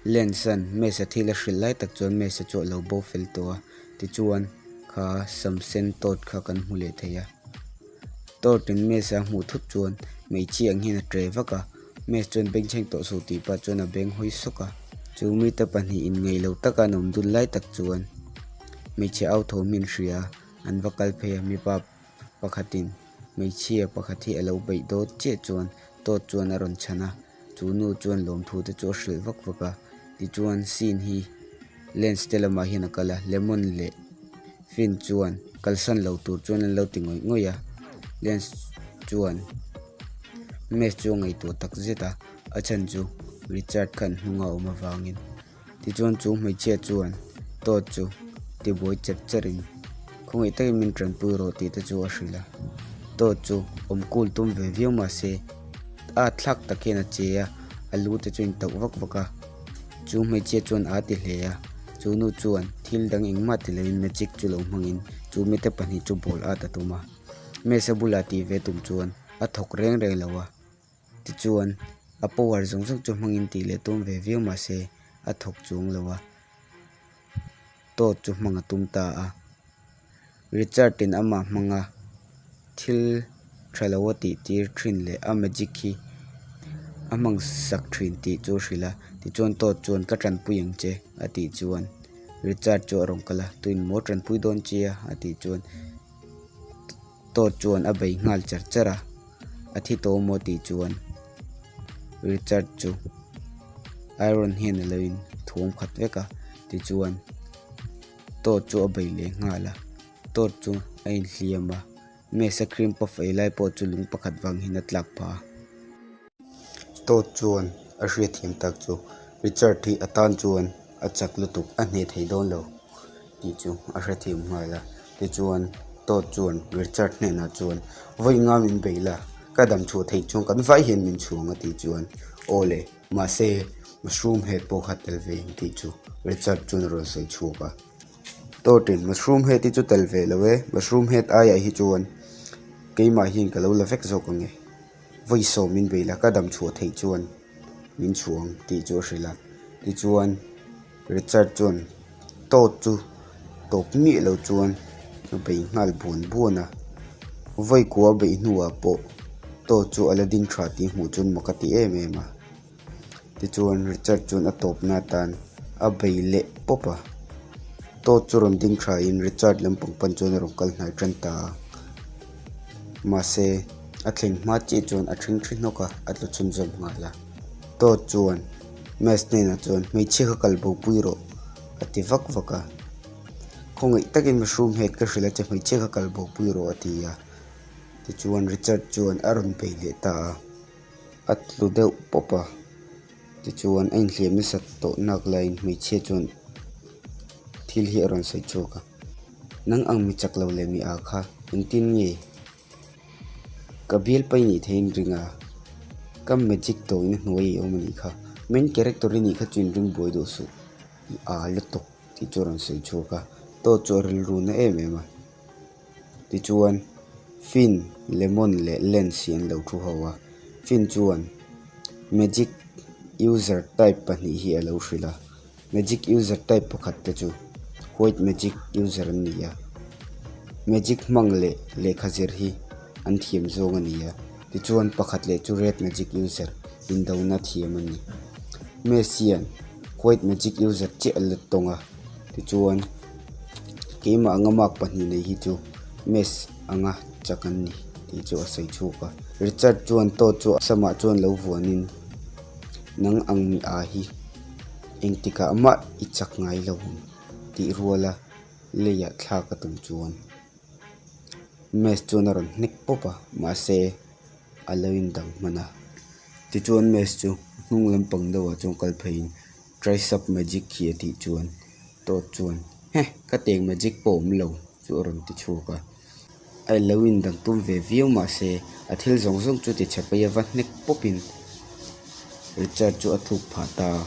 lens an maze a thil a hrilh lai tak chuan maze chu a lo bo fel tawh a tichuan kha sam sen tawt kha kan hmu leh thei a tawt in maze a hmuh thut chuan hmeichhia ang hian a tre vak a. Maze chuan bengchheng tawh suh tih pah chuan a beng hawi sawk a. Chu mite pahnihin ngaih lo taka an awm dun lai tak chuan Hmeichhe au thawm hi an hria a, an va kal phei a, mipa pakhatin hmeichhia pakhat hi a lo beih dawt chiah chuan Todd chuan a rawn chhan a, chu nu chuan lawmthu te chu a hrilh vak vak a, tichuan scene hi lens te lamah hian a kal a, lemon leh Finn chuan kalsan lo tur chuan an lo ti ngawih ngawih a, lens chuan Max chu a ngaihtuah tak zet a, a chhan chu Richard khan hnung a awm avangin. Tichuan chu hmeichhia chuan Todd chu tibuai cher cherin khawngaih takin min tanpui rawh tih te chu a hrilh a. Todd chu awm kul tum ve viau mah se a thlak tak hian a che a, a lu te chu a intauh vak vak a. Chu hmeichhia chuan aa ti hle a, chu nu chuan thil dang engmah ti loin magic chu lo hmangin chu mite pahnih chu ball at a tum a. Mesa bulah tih ve tum chuan a thawk reng reng lo a. Tichuan, a power zawng zawng chu hmangin tih leh tum ve viau mah se a thawk chuang lo a, Todd chu hmang a tum ta a. Richard-in amah hmanga thil tha lo a tih tir thin leh a magic hi a hmang sak thin tih chu a hrilh a. Tichuan Todd chuan ka tanpui ang che a tih chuan Richard chu a rawn kal a, Tuin maw tanpui dawn che a? a tih chuan Todd chuan a bei nghal char char a, a thi tawh maw tih chuan Richard chu iron hian a lo in thuam khat vek a tichuan Todd chu a bei leh nghal a Todd chu a inhliam a mesa cream puff ei lai pawh chu lung pakhat vang hian a tlak phah a. Todd chuan a hriatthiam tak chu Richard hi a tan chuan a chak lutuk a hneh thei dawn lo tih chu a hrethiam nghal a tichuan Todd chuan Richard hnenah chuan vawi nga min bei la ka dam chhuah theih chuan kan vai hian min chhuang a tih chuan aw le mahse mushroom head pawh kha tel ve ang tih chu Richard chuan a rawn sawi chhuak a Todd in mushroom head hi chu tel ve lo e mushroom head aiah hi chuan keimah hian ka lo la vek zawk ang e. Vawi sawm min bei la ka dam chhuah theih chuan min chhuang tih chu a hrilh a tichuan Richard chuan Todd chu tawp miah lo chuan a bei nghal buan buan a vawi kua beih hnuah pawh Todd chu a la ding tha tih hmuh chuan mak a ti em em a tichuan Richard chuan a tawpna atan a bei leh pawp a Todd chu rawn ding tha in Richard lampang pan chuan a rawn kal hnai tan ta a mahse. A thleng hma chiah chuan a ṭhing ṭhi hnawk a, a tlu chhunzawm nghal a. Todd chuan Max hnenah chuan hmeichhia kha kal bo pui rawh a ti vak vak a. Khawngaih takin mushroom head ka hrilh a che hmeichhia kha kal bo pui rawh a ti a. Tichuan Richard chuan a rawn bei leh ta a, a tlu deuh pawp a. Tichuan a inhliam nasat tawh nak laiin hmeichhia chuan thil hi a rawn sawi chhuak a. Nang ang mi chak lo leh mi â kha engtin nge? Ka bial pai nih theihin ring a, ka magic tawina hnuai i awm a nih kha. Main character i nih kha chu inring buai duh suh, i â lutuk tih chu a rawn sawi chhuak a, Todd chu a rilru na em em a. Tichuan, Finn, Lemon leh Lance hi an lo thu ho a, Finn chuan magic user type pahnih hi a lo hrilh a. Magic user type pakhat te chu white magic user an ni a, magic hmang leh lehkha zir hi an thiam zawng a ni a, tichuan pakhat leh chu red magic user indona thiam a ni. Mace hian white magic user chiah a la tawng a, tichuan keimah anga mark pahnih nei hi chu mace anga chak an ni tih chu a sawi chhuak a. Richard chuan Todd chu a samah chuan lo vuanin nang ang mi a hi. Engtikah mah i chak ngai lo ang tih ruala leiah thlak a tum chuan Mace chuan a rawn hnek pawp a, mahse a lo indang hman a. Tichuan Mace chu hnung lampang deuhah chuan kal pheiin Tricep Magic hi a tih chuan Todd chuan Heh, ka teng magic pawh a awm lo chu a rawn ti chhuak a. A lo indang tum ve viau mahse a thil zawng zawng chu tichhe phei a va hnek pawpin Richard chu a tluk phah ta a.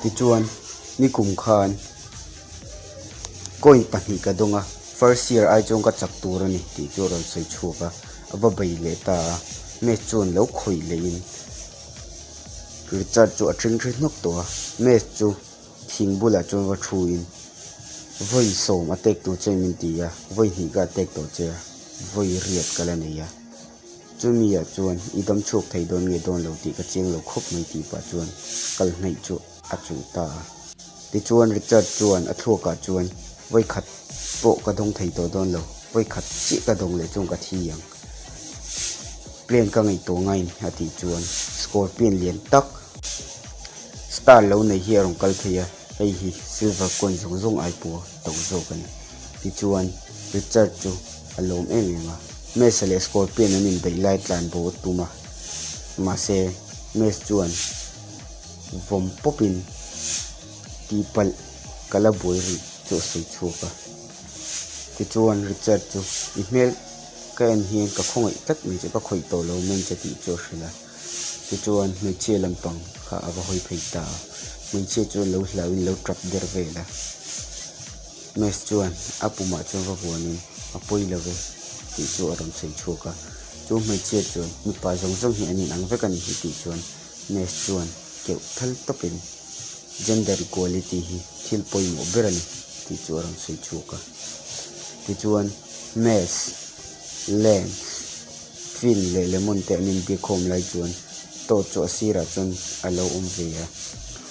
Tichuan nikum khan coin pahnih ka dawng a, first year ai chuan ka chak tur a ni tih chu a rawn sawi chhuak a, a va bei leh ta a. Mace chuan lo khawih lehin Richard chu a ṭhing ṭhi hnawk tawh a, Mace chu. Thing bulah chuan va thuin vawi sawm a tek tur che min ti a, vawi hnih ka tek tawh che a, vawi riat ka la nei a. Chumi ah chuan i dam chhuak thei dawn nge dawn lo tih ka chiang lo khawp mai tih pah chuan kal hnaih chu a chuh ta a. Tichuan Richard chuan a thluakah chuan Vawikhat pawh ka dawng thei tawh dawn lo. Vawikhat chiah ka dawng leh chuan ka thi ang. Plan ka ngaihtuah ngain a tih chuan Scorpion lian tak star lo nei hi a rawn kal phei a, hei hi silver coin zawng zawng ai pawh to zawk a ni. Tichuan Richard chu a lawm em em a, Mesa leh Scorpion an inbeih lai tlan bo a tum a, mahse Mes chuan vawm pawpin tihpalh ka la buai rih chu a sawi chhuak a. Tichuan Richard chu i hmel ka en hian ka khawngaih tlat mai che, ka khawih tawh lo mai che tih chu a hrilh a. Tichuan hmeichhia lampang kha a va hawi phei ta a, hmeichhia chu lo hlauhin lo tap der vel a. Mes chuan a pumah chuan va vuanin a pawi lo ve tih chu a rawn sawi chhuak a. Chu hmeichhia chuan mipa zawng zawng hi an inang vek a ni hi tih chuan Mes chuan keuh thal tawpin gender equality hi thil pawimawh ber a ni tih chu a rawn sawi chhuak a. Tichuan Mes, Lens, Finn leh Lemon te an inbiakkhawm lai chuan Toad chu a sirah chuan a lo awm ve a.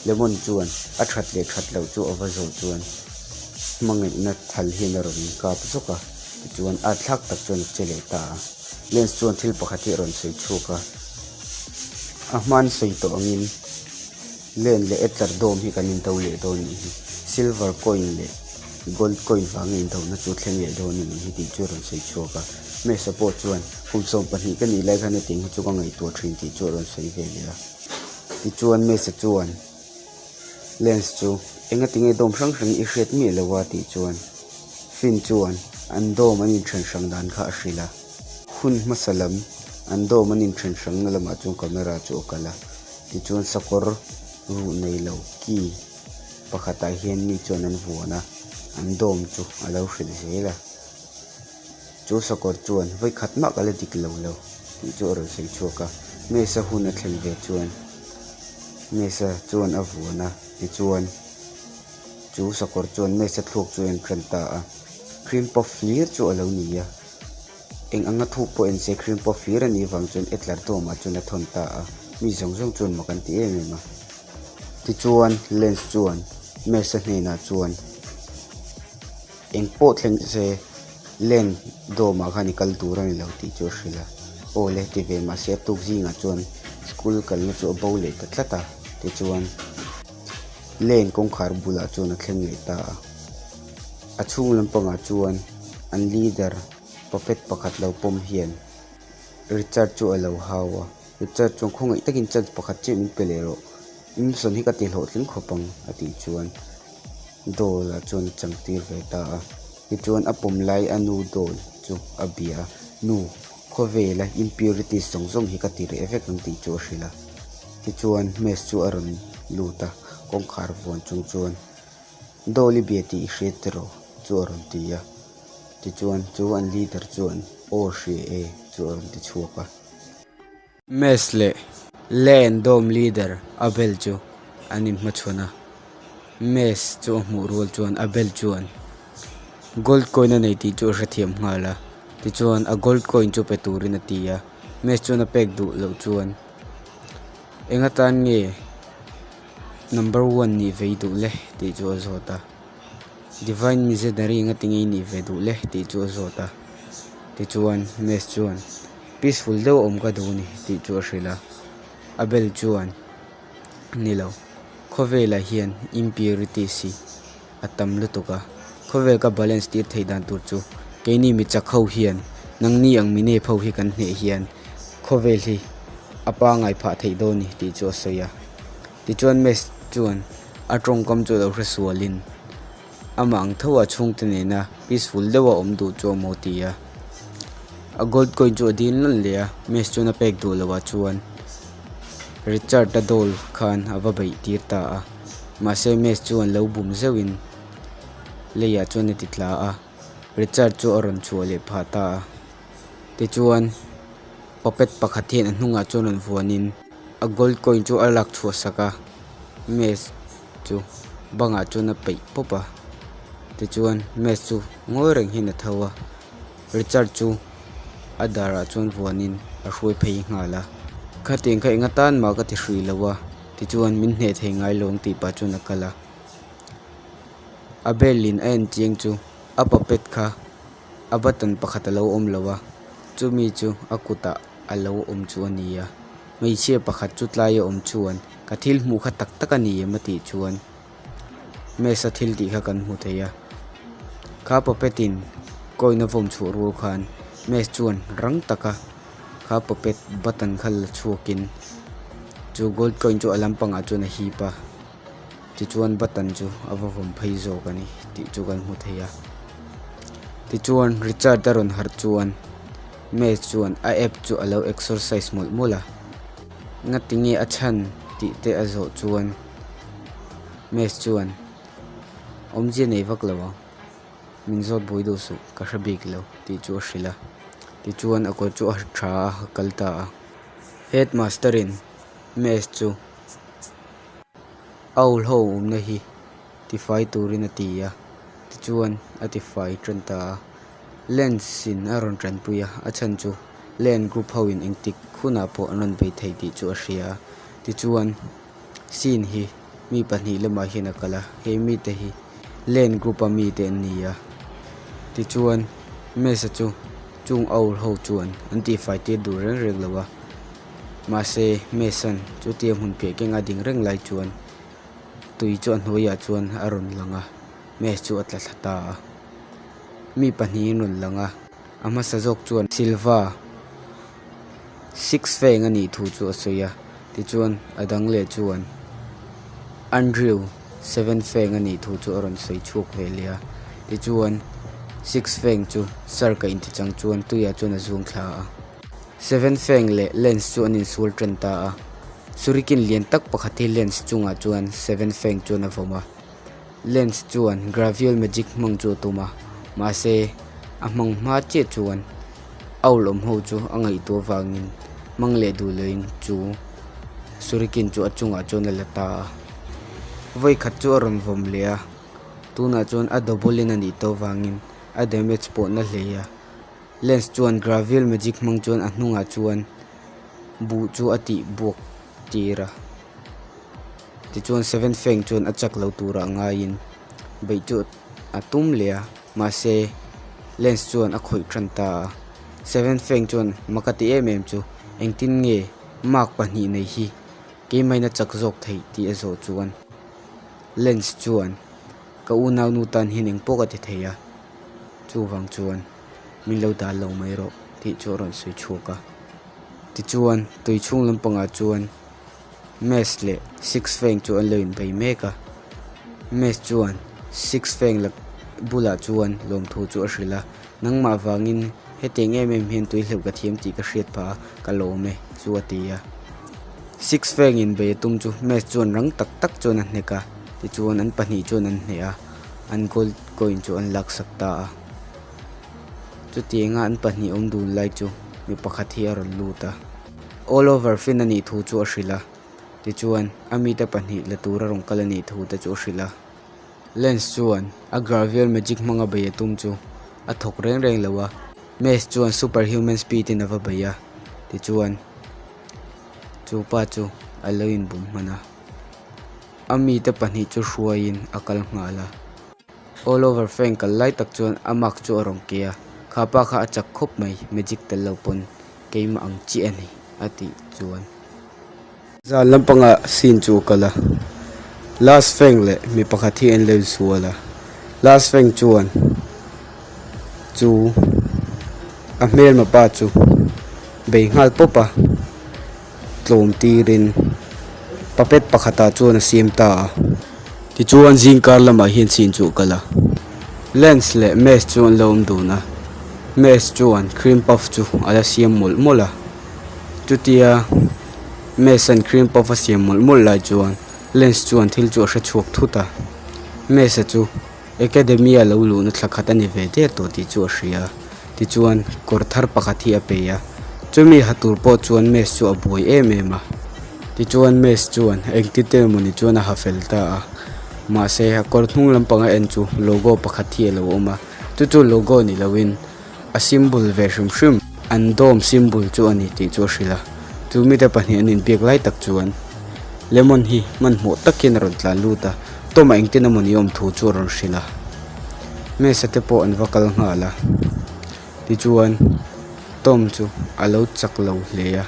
Lemon chuan a that leh that loh chu a va zawh chuan hmangaihna thal hian a rawn inkap zawk a, tichuan at thlak tak chuan a che leh ta a. Lens chuan thil pakhat hi a rawn sawi chhuak a, a hman sawi tawh angin Len leh Etler dawm hi kan indo leh dawn nih hi. Silver coin leh gold coin vanga indohna chu thleng leh dawn a nih hi tih chu a rawn sawi chhuak a. Mesa pawh chuan kum 12 ka nih lai khan hetiang hi chu ka ngaihtuah thin tih chu a rawn sawi ve leh a. Tichuan Mesa chuan Lens chu engati nge dawm hrang hrang i hriat miah lo a tih chuan Finn chuan an dawm an inthen hrang dan kha a hrilh a. Hun hmasa lam an dawm an inthen hrangna lamah chuan camera chu a kal a. Tichuan sakawr ruh nei lo ki pakhatah hian mi chuan an vuan a, an dawm chu a lo hrilh zel a. Chu sakawr chuan vawi khat mah ka la dik lo lo tih chu a rawn sawi chhuak a. Mesa hun a thlen ve chuan Mesa chuan a vuan a, tichuan chu sakawr chuan Mesa thluak chu a en ta a. Cream puff hlir chu a lo ni a. Eng anga thuk pawh en se cream puff hlir a nih vang chuan Etler dawmah chuan a thawn ta a, mi zawng zawng chuan mak an ti em em a. Tichuan Lens chuan Mesa hnenah chuan eng pawh thleng se Len dawmah khan i kal tur a ni lo tih chu a hrilh a. Aw le ti ve mahse a tuk zingah chuan school kalna chu a bo leh ta tlat a, tichuan Len kawngkhar bulah chuan a thleng leh ta a. A chhung lampangah chuan an leader puppet pakhat lo pawm hian Richard chu a lo hau a, Richard chuan khawngaih takin chance pakhat chiah min pe leh rawh, Wilson hi ka ti hlawhtling khawp ang a tih chuan Doll-a chuan a chang tir ve ta a, tichuan a pawm lai a nu Doll chu a bia a, Nu, khawvela impurities zawng zawng hi ka ti reh vek ang tih chu a hrilh a, tichuan Mace chu a rawn lut a, kawngkhar vuan chung chuan Doll i bia tih i hriat tiraw? chu a rawn ti a. Tichuan chu an leader chuan aw hria e chu a rawn ti chhuak a. Mes leh Len Dome leader Abel chu an inhmachhawn a. Mes chu a hmuh rual chuan Abel chuan gold coin a nei tih chu a hrethiam nghal a. Tichuan a gold coin chu pe turin a ti a. Mes chuan a pek duh loh chuan eng atan nge Number one nih ve i duh le tih chu a zawt a, Divine Missionary nga tinge i nih ve duh le tih chu a zawt a, tichuan Mess chuan peaceful deuh a awm ka duh a ni tih chu a hrilh a, Abel chuan ni lo khawvelah hian impurities hi a tam lutuk a, khawvel ka balance tir theih dan tur chu keini mi chak ho hian nangni ang mi nep ho hi kan hneh hian khawvel hi a pangai phah theih dawn ni tih chu a sawi a. Tichuan Mess chuan a tawngkam chu a lo hre sualin amah ang tho a chhungte nena peaceful deuh a awm duh chu a maw ti a. A gold coin chu a dil nawn leh a, Mess chuan a pek duh loh ah chuan Richard-a doll khan a va beih tir ta a. Mahse Mess chuan lo bum zeuhin leiah chuan a ti tla a, Richard chu a rawn chhuah leh phah ta a. Tichuan puppet pakhat hian a hnungah chuan rawn vuanin a gold coin chu a lak chhuah sak a, Mess chu bangah chuan a peih pawp a. Tichuan Mess chu ngawi reng hian a tho a, Richard chu a darah chuan vuanin a hruai phei nghal a. Khatiang kha eng atan mah ka ti hrui lo a. Tichuan min hneh thei ngai lo ang tih pah chuan a kal a. Abel in a en chiang chu a puppet kha a button pakhat alo awm lo a chumi chu a kutah a lo awm chu a ni a hmeichhia pakhat chu tlai a awm chuan ka thil hmuh kha tak tak a ni em a tih chuan mesa thil tih kha kan hmu thei a kha puppet in coin a vawm chhuah rual khan maze chuan rang taka kha puppet button kha la chhuakin chu gold coin chu a lampangah chuan a hip a. Tichuan button chu a va vawm phei zawk a ni tih chu kan hmu thei a tichuan Richard a rawn harh chuan Maze chuan a app chu a lo exercise mawlh mawlh a ngati nge a chhan tih te a zawh chuan Maze chuan awmzia nei vak lo ang min zawt buai duh suh ka hre bik lo tih chu a hrilh a tichuan a kawr chu a tha a a kal ta a headmaster in Maze chu. Owl ho awmna hi tifai turin a ti a tichuan a tifai tan ta a lens in a rawn tanpui a a chhan chu len group ho in engtik hunah pawh an rawn bei thei tih chu a hria a tichuan scene hi mi pahnih lamah hian a kal a he mite hi len group a mite an ni a tichuan mesa chu chung owl ho chuan an tihfai tir duh reng reng lo a. Mahse, Mason chutia hmun piah keng a ding reng lai chuan tui chu a hnuaiah chuan a rawn lang a, Mace chu a tla thla ta a. Mi pahnihin rawn lang a, a hmasa zawk chuan Silva six feng a nih thu chu a sawi a, tichuan a dang leh chuan Andrew seven feng a nih thu chu a rawn sawi chhuak ve leh a, tichuan six feng chu shark a intichang chuan tuiah chuan a zuang thla a. Seven Fang leh Lens chu an insual tan ta a, Shuriken lian tak pakhat hi Lens chungah chuan Seven Fang chuan a vawm a. Lens chuan Gravial Magic hmang chu a tum a, mahse a hmang hma chiah chuan Owl awm ho chu a ngaihtuah vangin hmang leh duh loin chu Shuriken chu a chungah chuan a la ta a. Vawi khat chu a rawn vawm leh a, tunah chuan a double in a nih tawh vangin a damage pawh na hle a. Lens chuan Gravial Magic hmang chuan a hnungah chuan buh chu a tih buak tir a, tichuan Seven Fang chuan a chak lo turah ngaiin beih chu a tum leh a, mahse Lens chuan a khawih tan ta a. Seven Fang chuan mak a ti em em chu engtin nge mark pahnih nei hi keimahin a chak zawk theih tih a zawh chuan Lens chuan ka unaunu tan hian engpawh ka ti thei a, chuvang chuan. min lo dal lo mai rawh tih chu a rawn sawi chhuak a tichuan tui chhung lampangah chuan maze leh six fang chu an lo inbei mek a maze chuan six fang la bulah chuan lawmthu chu a hrilh a nangmah vangin hetiang em em hian tui hleuh ka thiam tih ka hriat phah a ka lawm e chu a ti a six fang in bei a tum chu maze chuan rang tak tak chuan a hnek a tichuan an pahnih chuan an hneh a an gold coin chu an laksak ta a. Chutianga an pahnih awm dun lai chu mi pakhat hi a rawn lut a, all over fin a nih thu chu a hrilh a, tichuan a mite pahnih la tura rawn kal a nih thu te chu a hrilh a. Lens chuan a gravial magic hmanga bei a tum chu a thawk reng reng lo a, Mace chuan super human speed in a va bei a, tichuan chu pa chu a lo inbum hman a, a mite pahnih chu hruaiin a kal nghal a. All over fan kal lai tak chuan a mark chu a rawn ke a, kha pa kha a chak khawp mai magic tel lo pawn keimah ang chiah a ni a tih chuan. Zan lampangah scene chu a kal a, last fan leh mi pakhat hi an lo insual a, last fan chuan chu a hmelma pa chu bei nghal pawp a. tlawm tirin puppet pakhatah chuan a siam ta a tichuan zingkar lamah hian chin chu a kal a lens leh maze chu an lo awm dun a maze chuan cream puff chu a la siam mawlh mawlh a chutia maze an cream puff a siam mawlh mawlh lai chuan lens chuan thil chu a hre chhuak thut a maze a chu. Academy a lo luhna thla khat a ni ve der tawh tih chu a hria a, tichuan kawr thar pakhat hi a pe a, chumi ha tur pawh chuan Mace chu a buai em em a, tichuan Mace chuan engti te emawni chuan a ha fel ta a, mahse a kawr hnung lampang a en chu logo pakhat hi a lo awm a, chu chu logo ni loin a symbol ve hrim hrim an dawm symbol chu a ni tih chu a hrilh a, chu mite pahnih an inbiak lai tak chuan lemon hi hmanhmawh takin a rawn tlan lut a. Tom-a engtin emaw ni awm thu chu a rawn hrilh a, Mesa te pawh an va kal nghal a, tichuan Tom chu a lo chak lo hle a,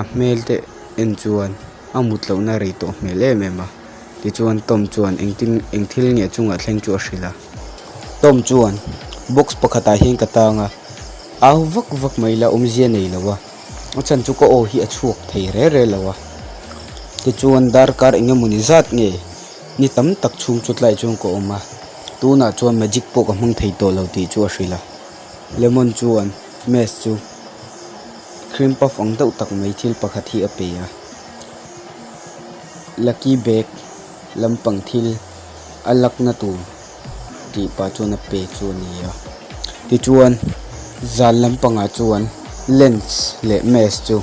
a hmel te en chuan a mut lohna rei tawh hmel em em a, tichuan Tom chuan engtin eng thil nge chungah thleng chu a hrilh a. Tom chuan box pakhatah hian ka tang a, au vak vak mai la awmzia nei lo a, a chhan chu ka aw hi a chhuak thei re re lo a, tichuan darkar eng emawni zat nge ni tam tak chhung chu tlaiah chuan ka awm a, tunah chuan magic pawh ka hmang thei tawh lo tih chu a hrilh a, Lemon chuan Maze chu cream puff ang deuh tak mai thil pakhat hi a pe a, lucky bag lampang thil a lakna tur tih pah chuan a pe chu a ni a, tichuan zan lampangah chuan lens leh maze chu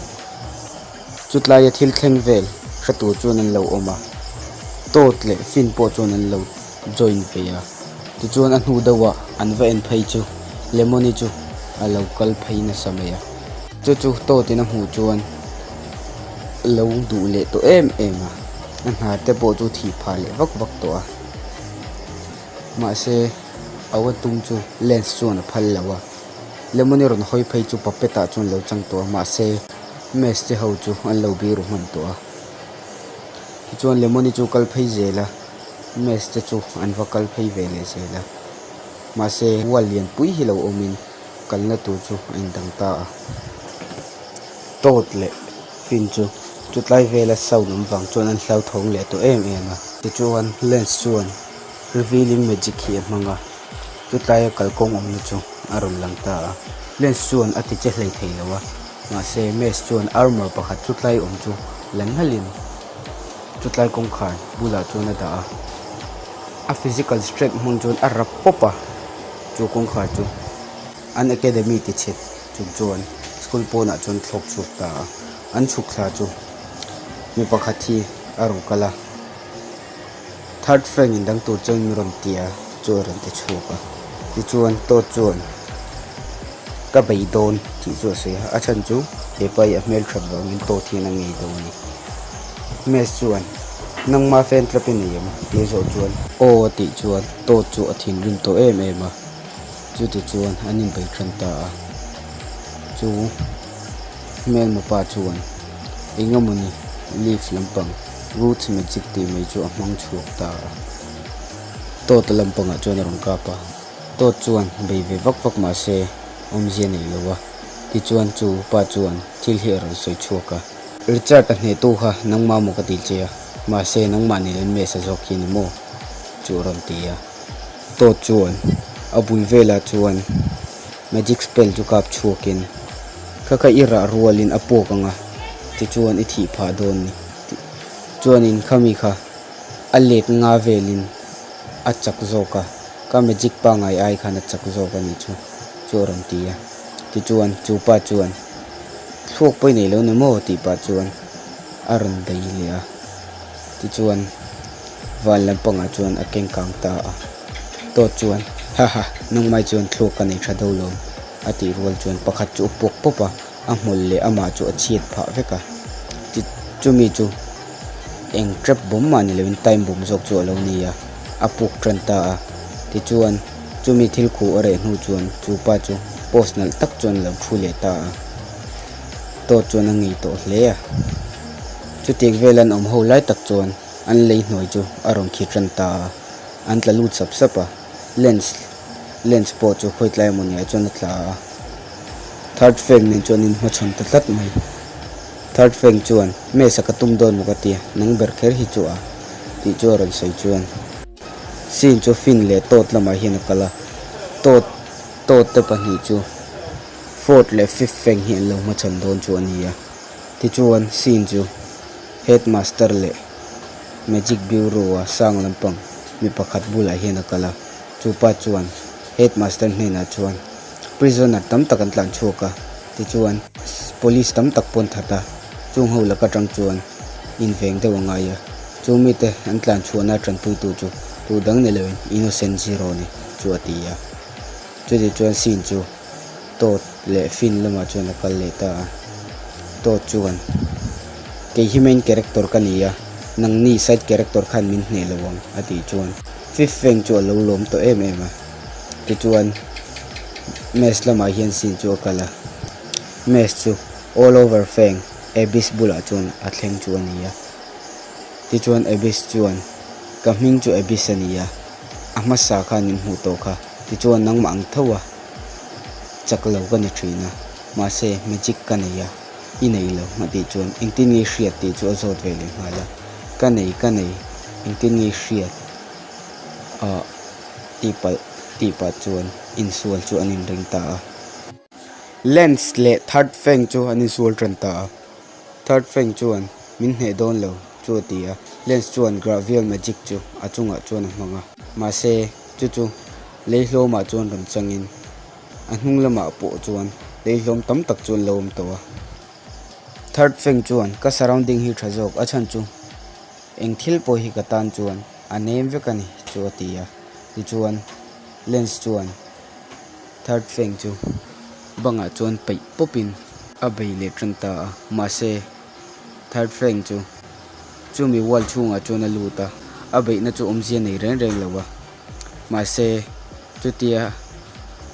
chutlaia thil thleng vel hre tur chuan an lo awm a, tawt leh fin pawh chuan an lo join ve a, tichuan a hnu deuhah an va en phei chu lemon-i chu a lo kal phei nasa mai a, chu chu tawtin a hmuh chuan lo duh leh tawh em em a, a hnar te pawh chu thih phah leh vak vak tawh a, mahse au a tum chu lens chuan a phal lo a, lemon-i rawn hawi phei chu puppet ah chuan a lo chang tawh a, mahse maze te ho chu an lo biru hman tawh a, tichuan lemon-i chu kal phei zel a, maze te chu an va kal phei ve leh zel a, mahse wall lianpui hi lo awmin kalna tur chu a indang ta a. Tawt leh fin chu chutlai vela sound awm vang chuan an hlauthawng leh tawh em em a. Tichuan lens chuan revealing magic hi a hmang a, chutlaia kalkawng awmna chu a rawn lang ta a. Lens chuan a ti che hlei thei lo a, mahse maze chuan armour pakhat chutlai awm chu la nalhin chutlai kawngkhar bulah chuan a dah a. A physical strength hmang chuan a rap pawp a, chu kawngkhar chu. An academy ti chhe chung chuan school pawnah chuan thlawk chhuak ta a, an chhuk thla chu mi pakhat hi a rawn kal a, third frank in dang tur chuan min rawn ti a chu a rawn ti chhuak a, tichuan tawt chuan ka bei dawn tih chu a sawi a, a chhan chu hepa hi a hmelthat vangin tawt hian a ngei dawn a ni. Maze chuan nangma fan club i nei em tih a zawh chuan aw a tih chuan tawt chu a thinrim tawh em em a. Chuti chuan an inbei tan ta a, chu hmelma pa chuan eng emawni leaf lampang roots magic tih mai chu a hmang chhuak ta a, Tawta lampangah chuan a rawn kap a, Tawt chuan bei ve vak vak mah se awmzia nei lo a, tichuan chu pa chuan thil hi a rawn sawi chhuak a. Richard a hnehtu kha nangmah maw ka ti che a, mahse nangmah ni loin Mesa zawk hi ni maw chu a rawn ti a. Tawt chuan a bul velah chuan magic spell chu kap chhuakin kha kha i rah rualin a puak ang a tichuan i thih phah dawn ni tih chuanin khami kha a let nga velin a chak zawk a ka magic pangngai ai khan a chak zawk a nih chu chu a rawn ti a tichuan chu pa chuan thluak pawh i nei lo ni maw tih pah chuan a rawn bei leh a tichuan. Van lampangah chuan a keng kang ta a, Tawt chuan, Ha ha, nangmai chuan thluak ka nei tha do lo, a tih rual chuan pakhat chu a puak pawp a, a hmawlh leh amah chu a chhiat phah vek a. Ti chumi chu eng trap bawm mah ni loin time bomb zawk chu a lo ni a, a puak tan ta a. Tichuan, chumi thil khuh a reh hnu chuan chu pa chu post nalh tak chuan a lo thu leh ta a. Tawt chuan a ngei tawh hle a. Chutiang vel an awm ho lai tak chuan an lei hnuai chu a rawn khi tan ta a, an tla lut sap sap a, lens lens pawh chu khawi tlai emaw niah chuan a tla a, third frame nen chuan in hmachhawn ta tlat mai, third frame chuan mesa ka tum dawn maw ka tia nang ber kher hi chu a tih chu a rawn sawi chuan scene chu fin leh tawt lamah hian a kal a, tawt tawt te pahnih chu fourth leh fifth frame hi an lo hmachhawn dawn chu a ni a. Tichuan scene chu headmaster leh magic bureau a sang lampang mi pakhat bulah hian a kal a, chupa chuan headmaster hnenah chuan prisoner tam tak an tlan chhuak a, tichuan police tam tak pawh an that a, chung ho laka tang chuan inveng deuh a ngai a, chu mite an tlan chhuahna tanpuitu chu tu dang ni loin innocent zero ni chu a ti a, chuti chuan scene chu. Tawt leh fin lamah chuan a kal leh ta a, Tawt chuan, Kei hi main character ka ni a, Nangni side character khan min hneh lo ang a tih chuan Fifth Fang chu a lo lawm tawh em em a. Tichuan Maze lamah hian scene chu a kal a, Maze chu all over Fang Abyss bulah chuan a thleng chu a ni a. Tichuan Abyss chuan Ka hming chu Abyss a ni a, a hmasa khan min hmuh tawh kha. Tichuan nangmah ang tho a chak lo ka ni thin a, mahse magic ka nei a, i nei lo a tih chuan engtin nge i hriat tih chu a zawt ve leh nghal a, ka nei ka nei engtin nge i hriat ah tih palh tih pah chuan insual chu an inring ta a. Lens leh Third Fang chu an insual tan ta a, Third Fang chuan min hneh dawn lo chu a ti a, Lens chuan Gravial Magic chu a chungah chuan a hmang a, mahse chu chu lei hlawmah chuan rawn changin a hnung lamah pawh chuan lei hlawm tam tak chu an lo awm tawh a. Third Fang chuan ka surrounding hi tha zawk a chhan chu eng thil pawh hi ka tan chuan a nem vek a ni chu a ti a, tichuan Lens chuan Third Fang chu bangah chuan peih pawpin a bei leh tan ta a, mahse Third Fang chu chumi wall chhungah chuan a lut a, a beihna chu awmzia nei reng reng lo a, mahse chutia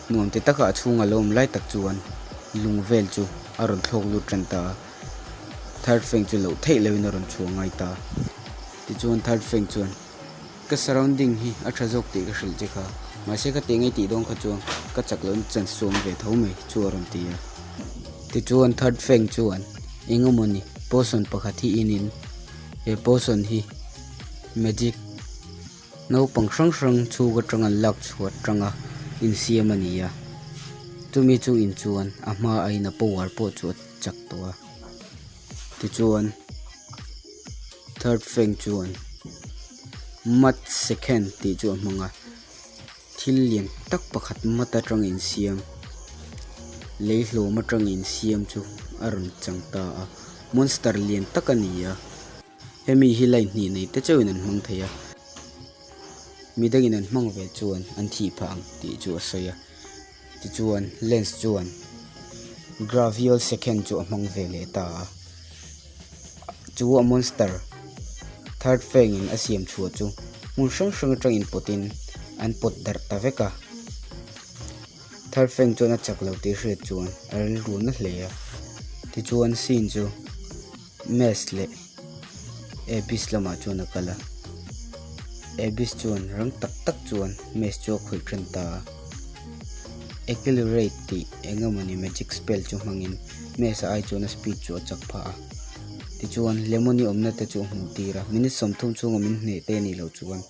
nuam ti taka a chhunga lo awm lai tak chuan lung vel chu a rawn thlawk lut tan ta a, Third Fang chu loh theih lohin a rawn chhuah ngai ta. Tichuan Third Fang chuan. Ka surrounding hi a tha zawk tih ka hrilh che kha, mahse ka tih ngei tih dawn kha chuan ka chak loh in chance chu awm ve tho mai chu a rawn ti a. Tichuan third fang chuan eng emaw ni potion pakhat hi in in he potion hi magic naupang hrang hrang chhung atang an lak chhuah atanga insiam a ni a, chumi chu in chuan a hma aiin a power pawh chu a chak tawh a. Tichuan third fang chuan mat second tih chu a hmang a thil lian tak pakhat mat atang insiam lei hlawm atang insiam chu a rawn chang ta a monster lian tak a ni a hemi hi line hnih nei te chauhin an hmang thei a midangin an hmang ve chuan an thih phah ang tih chu a sawi a. Tichuan lens chuan gravial second chu a hmang ve leh ta a, chu a monster third fang in a siam chhuah chu hmun hrang hrang atang in pawt in an pawt darh ta vek a, third fang chuan a chak lo tih hriat chuan a rilru na hle a, tichuan scene chu Maze leh Abyss lamah chuan a kal a, Abyss chuan rang tak tak chuan Maze chu a khawih ṭan ta a, Accelerate tih eng emawni magic spell chu hmangin Maze-a ai chuan a speed chu a chak phah a, tichuan Lemon-i awmna te chu a hmuh tir a, minute 30 chhunga min hneh te anih loh chuan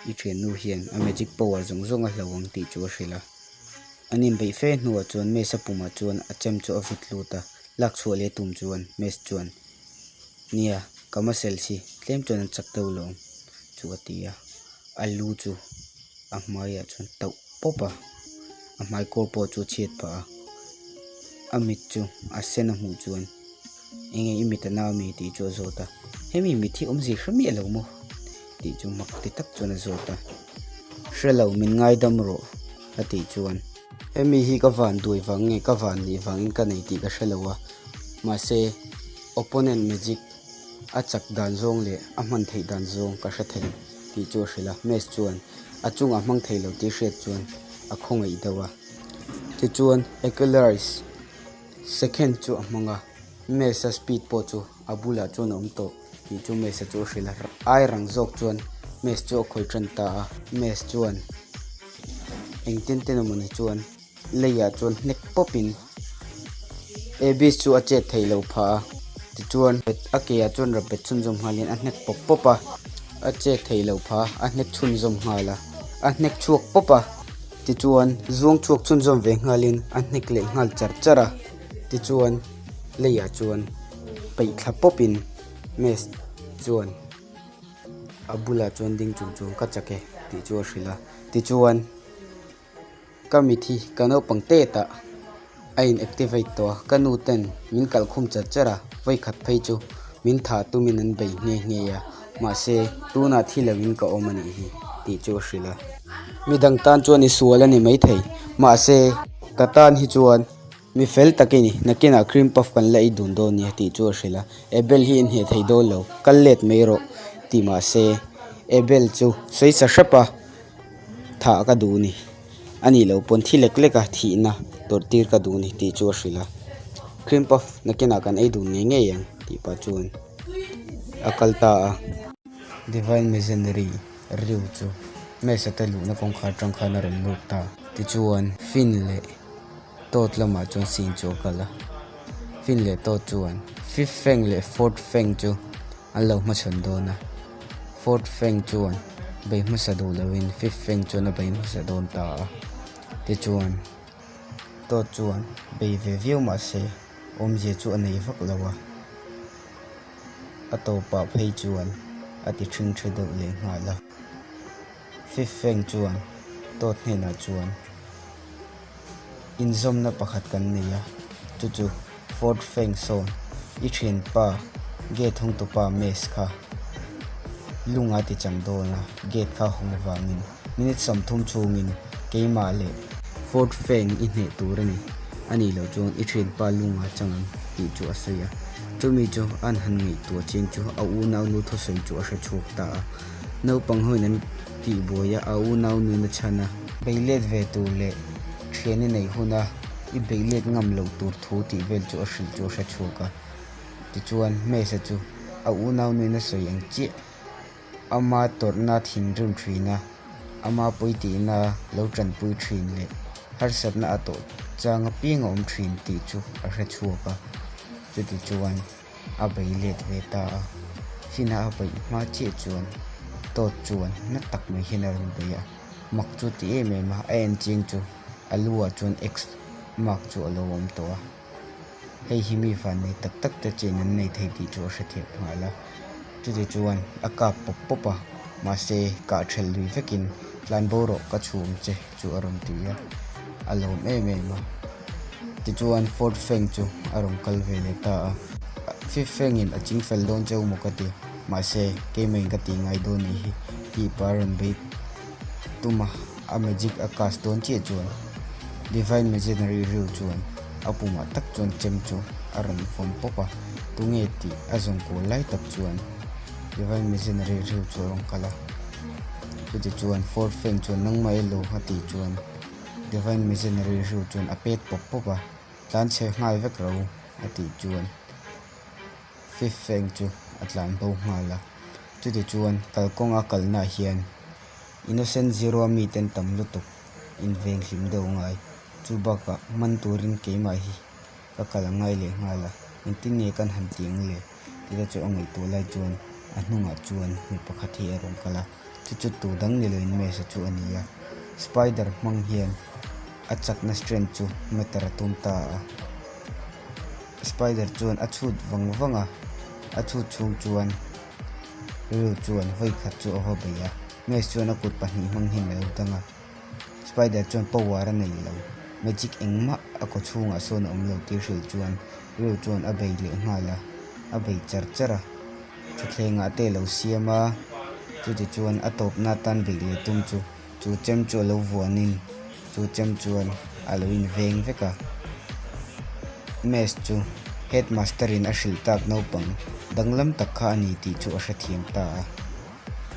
i ṭhiannu hian a magic power zawng zawng a hlo ang tih chu a hrilh a. An inbeih fe hnuah chuan Maze-a pumah chuan a chem chu a vit lut a. Lak chhuah leh tum chuan Maze chuan, Nia, ka muscles hi tlem chuan an chak deuh lo ang chu a ti a. A lu chu a hmaiah chuan tauh pawp a, a hmai kawr pawh chu a chhiat phah a. A mit chu a sen a hmuh chuan, Enge i mit a na ami? tih chu a zawt a. Hemi mit hi awmzia hre miah lo maw? tih chu mak ti tak chuan a zawt a. Hre lo, min ngaidam rawh a tih chuan. Hemi hi ka van duai vang nge ka van nih vangin ka nei tih ka hre lo a, mahse opponent magic a chak dan zawng leh a hman theih dan zawng ka hre thei tih chu a hrilh a, Mace chuan a chungah hmang thei lo tih hriat chuan a khawngaih deuh a. Tichuan Equalize second chu a hmang a, Mace-a speed pawh chu a bulah chuan a awm tawh tih chu Mace-a chu a hrilh a, ai rang zawk chuan Mace chu a khawih tan ta a, Mace chuan. Engtin ten emawni chuan leiah chuan hnek pawpin Abyss chu a chet theih loh phah a, tichuan a ke ah chuan rapbet chhunzawm nghalin a hnek pawp pawp a, a chet theih loh phah a, a hnek chhunzawm nghal a, a hnek chhuak pawp a, tichuan zuang chhuak chhunzawm ve nghalin a hnek leh nghal char char a, tichuan leiah chuan peih thla pawpin Mace chuan. A bulah chuan ding chung chuan ka chak e tih chu a hrilh a tichuan ka mit hi ka naupang tet ah a in activate tawh a ka nu ten min kalh khum chat chat a vawikhat phei chu min thah tumin an bei nghe nghe a mahse tunah thi lo in ka awm a nih hi tih chu a hrilh a midang tan chuan i sual a ni maithei mahse ka tan hi chuan. Mi fel tak i ni, nakinah cream puff kan la ei dun dawn nia tih chu a hrilh a. Abel hi inhneh thei dawn lo, kal let mai rawh ti mah se Abel chu sawi sa hrep a, thah ka duh ni. A nih loh pawn thi lek lek a thihna tawrh tir ka duh ni tih chu a hrilh a. Cream puff nakinah kan ei dun ngei ngei ang tih pah chuan a kal ta a. Divine Missionary Riu chu Mesa te luhna kawngkhar atang khan a rawn lut ta. Tichuan Finn leh Todd lamah chuan scene chu a kal a. Finn leh Todd chuan Fifth Fang leh Fourth Fang chu an lo hmachhawn dawn a. Fourth Fang chuan bei hmasa duh loin Fifth Fang chuan a bei hmasa dawn ta a. Tichuan Todd chuan bei ve viau mah se awmzia chu a nei vak lo a. A tawpah phei chuan a ti ṭhing ṭha deuh leh nghal a. Fifth Fang chuan Todd hnenah chuan inzawmna pakhat kan nei a, chu chu Fourth Fang sawn i thianpa gate hawngtupa Mace kha lunga ti chang dawn a, gate kha hawng vangin minute 30 chhungin keimah leh Fourth Fang i hneh tur a ni, a nih loh chuan i thianpa lunga chang ang tih chu a sawi a. Chumi chu an han ngaihtuah chiang chu a unaunu thusawi chu a hre chhuak ta a. Naupang hoin an tihbuai a, a unaunuin a chhan a. Beih let ve tur leh thian i neih huna i beih let ngam loh tur thu tih vel chu a hrilh chu a hre chhuak a. Tichuan, Mesa chu a unaunuin a sawi ang chiah. Ama tawrhna thinrim thin a, ama pawitihna lo tanpui thin leh harsatna a tawh chang apiang a awm thin tih chu a hre chhuak a. Chutichuan, a bei let ve ta a. Fina a beih hma chiah chuan Todd chuan na tak mai hian a rawn bei a. Mak chu ti em em a, a en chiang chu a lu ah chuan X mark chu a lo awm tawh a. Hei hi mi vannei tak tak te chen an nei thei tih chu a hrethiam nghal a. Chuti chuan a kap pawp pawp a, mahse kah thelh lui vekin tlan bo rawh ka chhum che chu a rawn ti a, a lawm em em a. Tichuan Fourth Fang chu a rawn kal ve leh ta a, Fifth Fang in a ching fel dawn cheu maw ka ti, mahse keimah in ka tih ngai dawn nih hi tih pah a rawn bei tum a, a magic a cast dawn chiah chuan Divine Magenary Ryu chuan a pumah tak chuan chem chu a rawn vawm pawp a, tunge tih a zawng kual lai tak chuan Divine Magenary Ryu chu a rawn kal a, chuti chuan Fourth Fang chuan nangmah elo a tih chuan Divine Magenary Ryu chuan a pet pawp pawp a, tlan chhe nghal vek ro a tih chuan Fifth Fang chu a tlan bo nghal a, chuti chuan kalkawnga kalnaah hian Innocent Zero a miten tam lutuk inveng hlim deuh ngai. Chu bakah man turin keimah hi ka kal a ngai leh nghal a, engtin nge kan han tih ang le? Tih te chu a ngaihtuah lai chuan a hnungah chuan mi pakhat hi a rawn kal a, chu chu tu dang ni loin Mesa chu a ni a. Spider hmang hian a chakna strength chu meter a tum ta a. Spider chuan a chhut vang vang a, a chhut chhung chuan Ril chuan vawi khat chu a haw bei a, Mace chuan a kut pahnih hmang hian a lo dang a. Spider chuan power a nei lo, magic engmah a kaw chhungah sawn a awm lo tih hrilh chuan Ril chuan a bei leh nghal a, a bei char char a. Thutthlengah te a lo siam a, chuti chuan a tawpna atan beih leh tum chu chu chem chu a lo vuanin chu chem chuan a lo inveng vek a. Mace chu headmaster in a hrilh tak naupang danglam tak kha a ni tih chu a hrethiam ta a.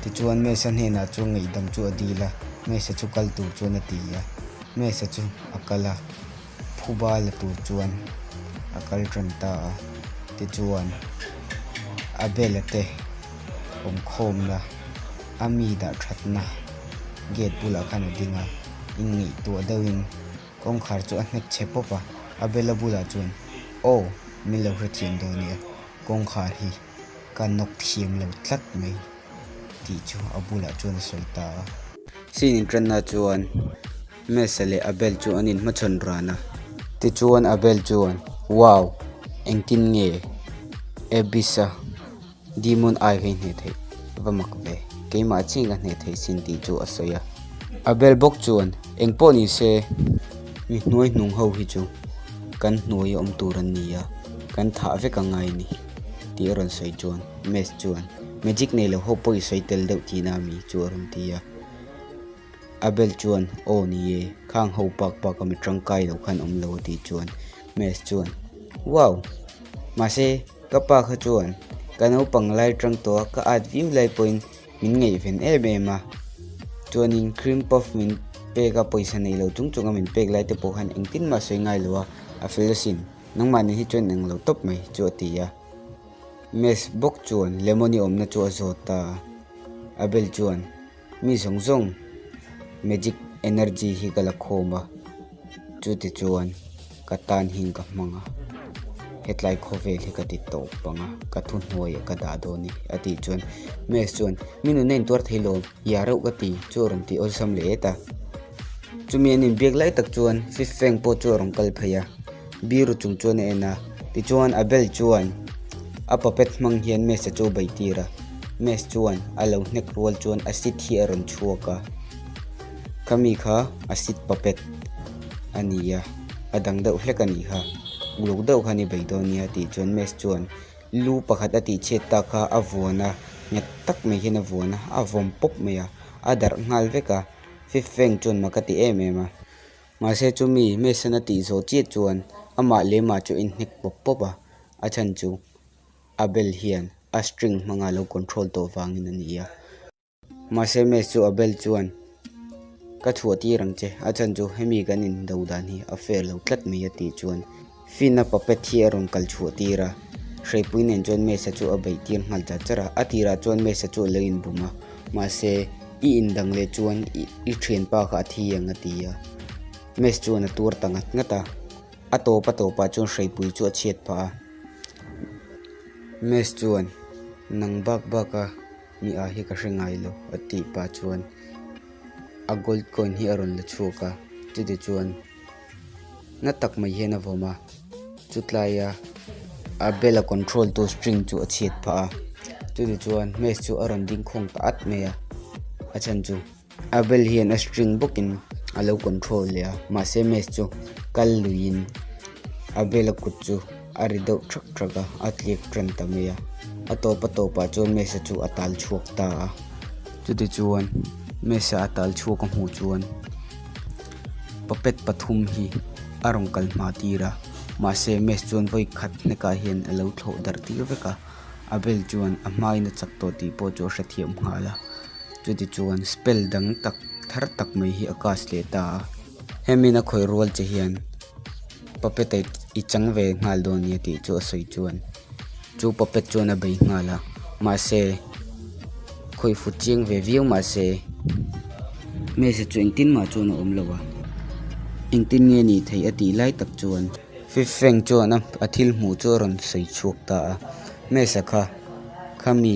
Tichuan Mace-a hnenah chuan ngaihdam chu a dil a, Mace-a chu kal tur chuan a ti a. Mace-a chu a kal a, phuba la tur chuan a kal tan ta a. Tichuan Abel-a te awmkhawmna a mi dah thatna gate bulah khan a ding a, inngaihtuah deuhin Kawngkhar chu a hnek chhe pawp a, Abel-a bulah chuan, Aw, min lo hrethiam dawn nia, kawngkhar hi ka nawk thiam lo tlat mai, tih chu a bulah chuan a sawi ta a. Scene inṭanna chuan Mesa leh Abel chu an inhmachhawn ran a. Tichuan Abel chuan, Wow, engtin nge Abyss-a Demon ai ka inhneh theih va mak ve, keimah chiah ka hneh theih sin tih chu a sawi a. Abel bawk chuan eng pawh ni se mi hnuai hnung ho hi chu kan hnuai a awm tur an ni a, kan thah vek a ngai ni tih a rawn sawi chuan Mace chuan magic nei lo ho pawh i sawi tel deuh tihna ami chu a rawn ti a. Abel chuan aw ni e, khang ho bak bak a mi tangkai lo khan awm lo a tih chuan. Mess chuan, Wow! Mahse, ka pa kha chuan ka naupang lai tang tawh a, ka at viau lai pawhin min ngaihven em em a. Chuanin cream puff min pek a, pawisa nei lo chung chung a min pek lai te pawh khan engtin mah sawi ngai lo a, a fel asin. Nangmah nen hi chuan eng lo tawp mai chu a ti a. Mess bawk chuan lemon-i awmna chu a zawt ta a. Abel chuan. Mi zawng zawng magic energy hi ka la khawm a, chuti chuan ka tan hing ka hmang a, hetlai khawvel hi ka ti tawp ang a, ka thuhnuai ah ka dah dawn a ni a tih chuan Max chuan mi nunna intuar thei lo ya reuh ka ti chu a rawn ti awlsam leh et a, chumi an inbiak lai tak chuan Fifth Fang pawh chu a rawn kal phei a. Biru chung chuan a en a, tichuan Abel chuan a puppet hmang hian Mesa chu a bei tir a, Mes chuan a lo hnek rual chuan acid hi a rawn chhuak a, khami kha acid puppet a ni a, a dang deuh hlek a nih kha, uluk deuh khan i bei dawn nia tih chuan Mes chuan lu pakhat a tih chhiat tak kha a vuan a, nghet tak mai hian a vuan a, a vawm pawp mai a, a darh nghal vek a, Fifth Fang chuan mak a ti em em a. Mahse chumi Mason a tih zawh chiah chuan amah leh mah chu a inhnek pawp pawp a, a chhan chu Abel hian a string hmanga lo control tawh vangin a ni a. Mahse Mace chu Abel chuan Ka chhuah tir ang che, a chhan chu hemi kan indo dan hi a fair lo tlat mai a tih chuan Finn-a puppet hi a rawn kal chhuah tir a, hreipui nen chuan Mesa chu a beih tir nghal chat chat a. A tirah chuan Mesa chu a lo inbum a, mahse i indang leh chuan i thianpa kha a thi ang a ti a. Mesa chuan a tuar ta ngat ngat a, a tawp a tawpah chuan hreipui chu a chhiat phah a. Mesa chuan, Nang bak bak a mi a hi ka hre ngai lo a tih pah chuan a gold coin hi a rawn la chhuak a, chutichuan. Na tak mai hian a vawm a chutlaia a bel a control tu string chu a chhiat phah a chutih chuan maze chu a rawn ding khawng ta at mai a a chhan chu a bel hian a string bawkin a lo control leh a mahse maze chu kal luiin a bel a kut chu a ri deuh thak thak a a tliak tan ta mai a a tawp a tawpah chuan maze chu a tal chhuak ta a chutichuan maze a tal chhuak a hmuh chuan. Puppet pathum hi a rawn kal hma tir a mahse maze chuan vawi khat hnekah hian a lo thlawh darh tir vek a a bel chuan a hmain a chak tawh tih pawh chu a hrethiam nghal a chutichuan spell dang tak thar tak mai hi a cast leh ta a hemi in a khawih rual che hian puppet ah i chang ve nghal dawn nia tih chu a sawi chuan chu puppet chuan a bei nghal a mahse khawih fut chiang ve viau mahse Mesa chu engtin mah chuan a awm lo a engtin nge nih theih a tih lai tak chuan Fifth Fang chuan a thil hmuh chu a rawn sawi chhuak ta a Mesa kha khami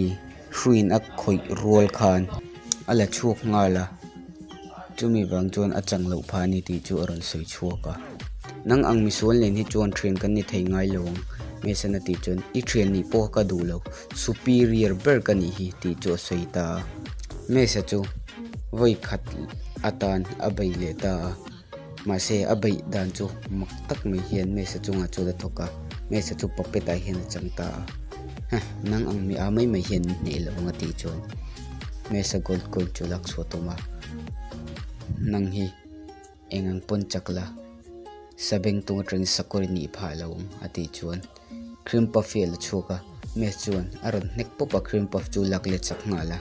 hruiin a khawih rual khan a la chhuak nghal a chumi vang chuan a chang loh phah a ni tih chu a rawn sawi chhuak a nang ang misual nen hi chuan thian kan ni thei ngai lo ang Mason a tih chuan i thian nih pawh ka duh lo superior ber ka nih hi tih chu a sawi ta a Mesa chu vawi khat atan a bei leh ta a mahse a beih dan chu mak tak mai hian Mesa chungah chuan a thawk a Mesa chu puppet ah hian a chang ta a hah nang ang mi a mai mai hian min hneh lo ang a tih chuan Mesa gold coin chu lak chhuah tum a nang hi eng ang pawn chak la sabeng tung atangin sakawr i nih phah lo ang a tih chuan cream puff hi a la chhuak a Mesa chuan a rawn hnek pawp a cream puff chu lak let chak nghal a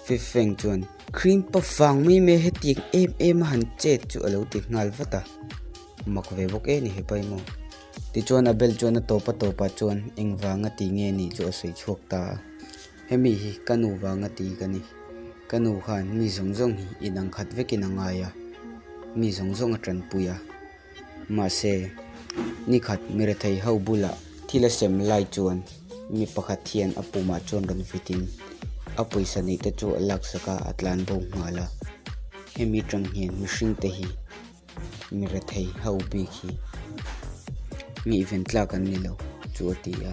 Fifth Fang chuan cream puff vang mai mai hetiang em em a han chet chu a lo ti nghal vat a mak ve bawk e ni hepa hi maw tichuan a bel chuan a tawp a tawpah chuan engvanga ti nge nih chu a sawi chhuak ta a hemi hi ka nu vanga ti ka ni ka nu khan mi zawng zawng hi inang khat vekin a ngai a mi zawng zawng a tanpui a. Mahse, nikhat mirethei ho bulah thil a sem lai chuan mi pakhat hian a pumah chuan rawn fitin a pawisa neih te chu a laksak a, a tlan bo nghal a. Hemi tang hian mihring te hi mirethei ho bik hi ngaihven tlak an ni lo chu a ti a.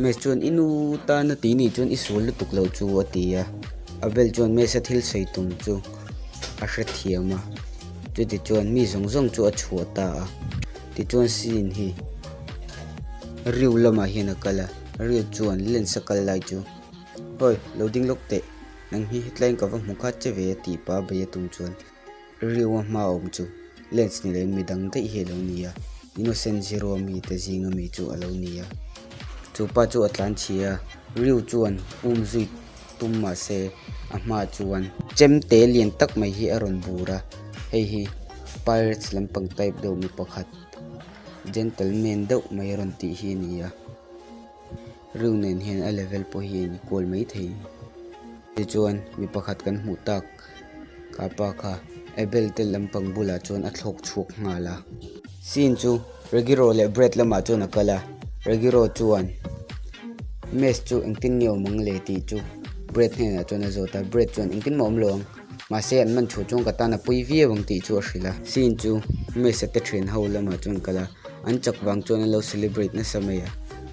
Mess chuan i nu tana tih nih chuan i sual lutuk loh chu a ti a. Abel chuan Mess a thil sawi tum chu a hrethiam a. Chutichuan mi zawng zawng chu a chhuah ta a. Tichuan scene hi Rio lamah hian a kal a. Rio chuan lens a kal lai chu Hawi lo ding lawk teh nang hi hetlaiin ka va hmu khat che ve a tih pah a bei a tum chuan Rio a hma awm chu lens ni loin midang daih hi a lo ni a. Innocent Zero mite zinga mi chu a lo ni a. Chu pa chu a tlan chhi a, Ryu chuan um zui tum mah se a hmaah chuan chemte lian tak mai hi a rawn bur a, hei hi Pirates lampang type deuh mi pakhat gentleman deuh mai a rawn tih hi a ni a. Ryu nen hian a level pawh hi a inkual mai thei. Tichuan mi pakhat kan hmuh tak kha pa kha Abel te lampang bulah chuan a thlawk chhuak nghal a. Scene chu Regiro leh Brad lamah chuan a kal a, Regiro chuan Mace chu engtin nge awm ang le tih chu Brad hnenah chuan a zawt a, Brad chuan engtin mah awm lo ang, mahse an man chhuah chuan ka tan a pui viau ang tih chu a hrilh a. Scene chu Mace a te thian ho lamah chuan a kal a, an chak vang chuan an lo celebrate nasa mai a,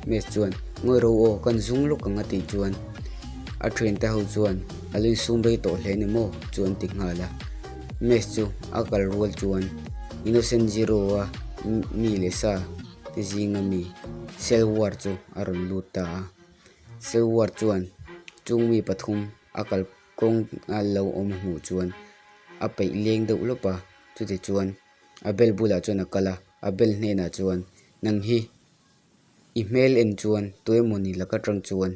Mace chuan Ngawi ro aw, kan zung lawk ang a tih chuan a thiante ho chuan a lo insum rei tawh hle ni maw chu an ti nghal a. Mace chu a kal rual chuan Innocent Zero a mi leh sa te zinga mi Cell War chu a rawn lut ta a. Cell War chuan chung mi pathum a kal kawng a lo awm hmuh chuan a peih leng deuh lawp a, chuti chuan Abel bulah chuan a kal a, Abel hnenah chuan nang hi i hmel en chuan tuemawni laka tang chuan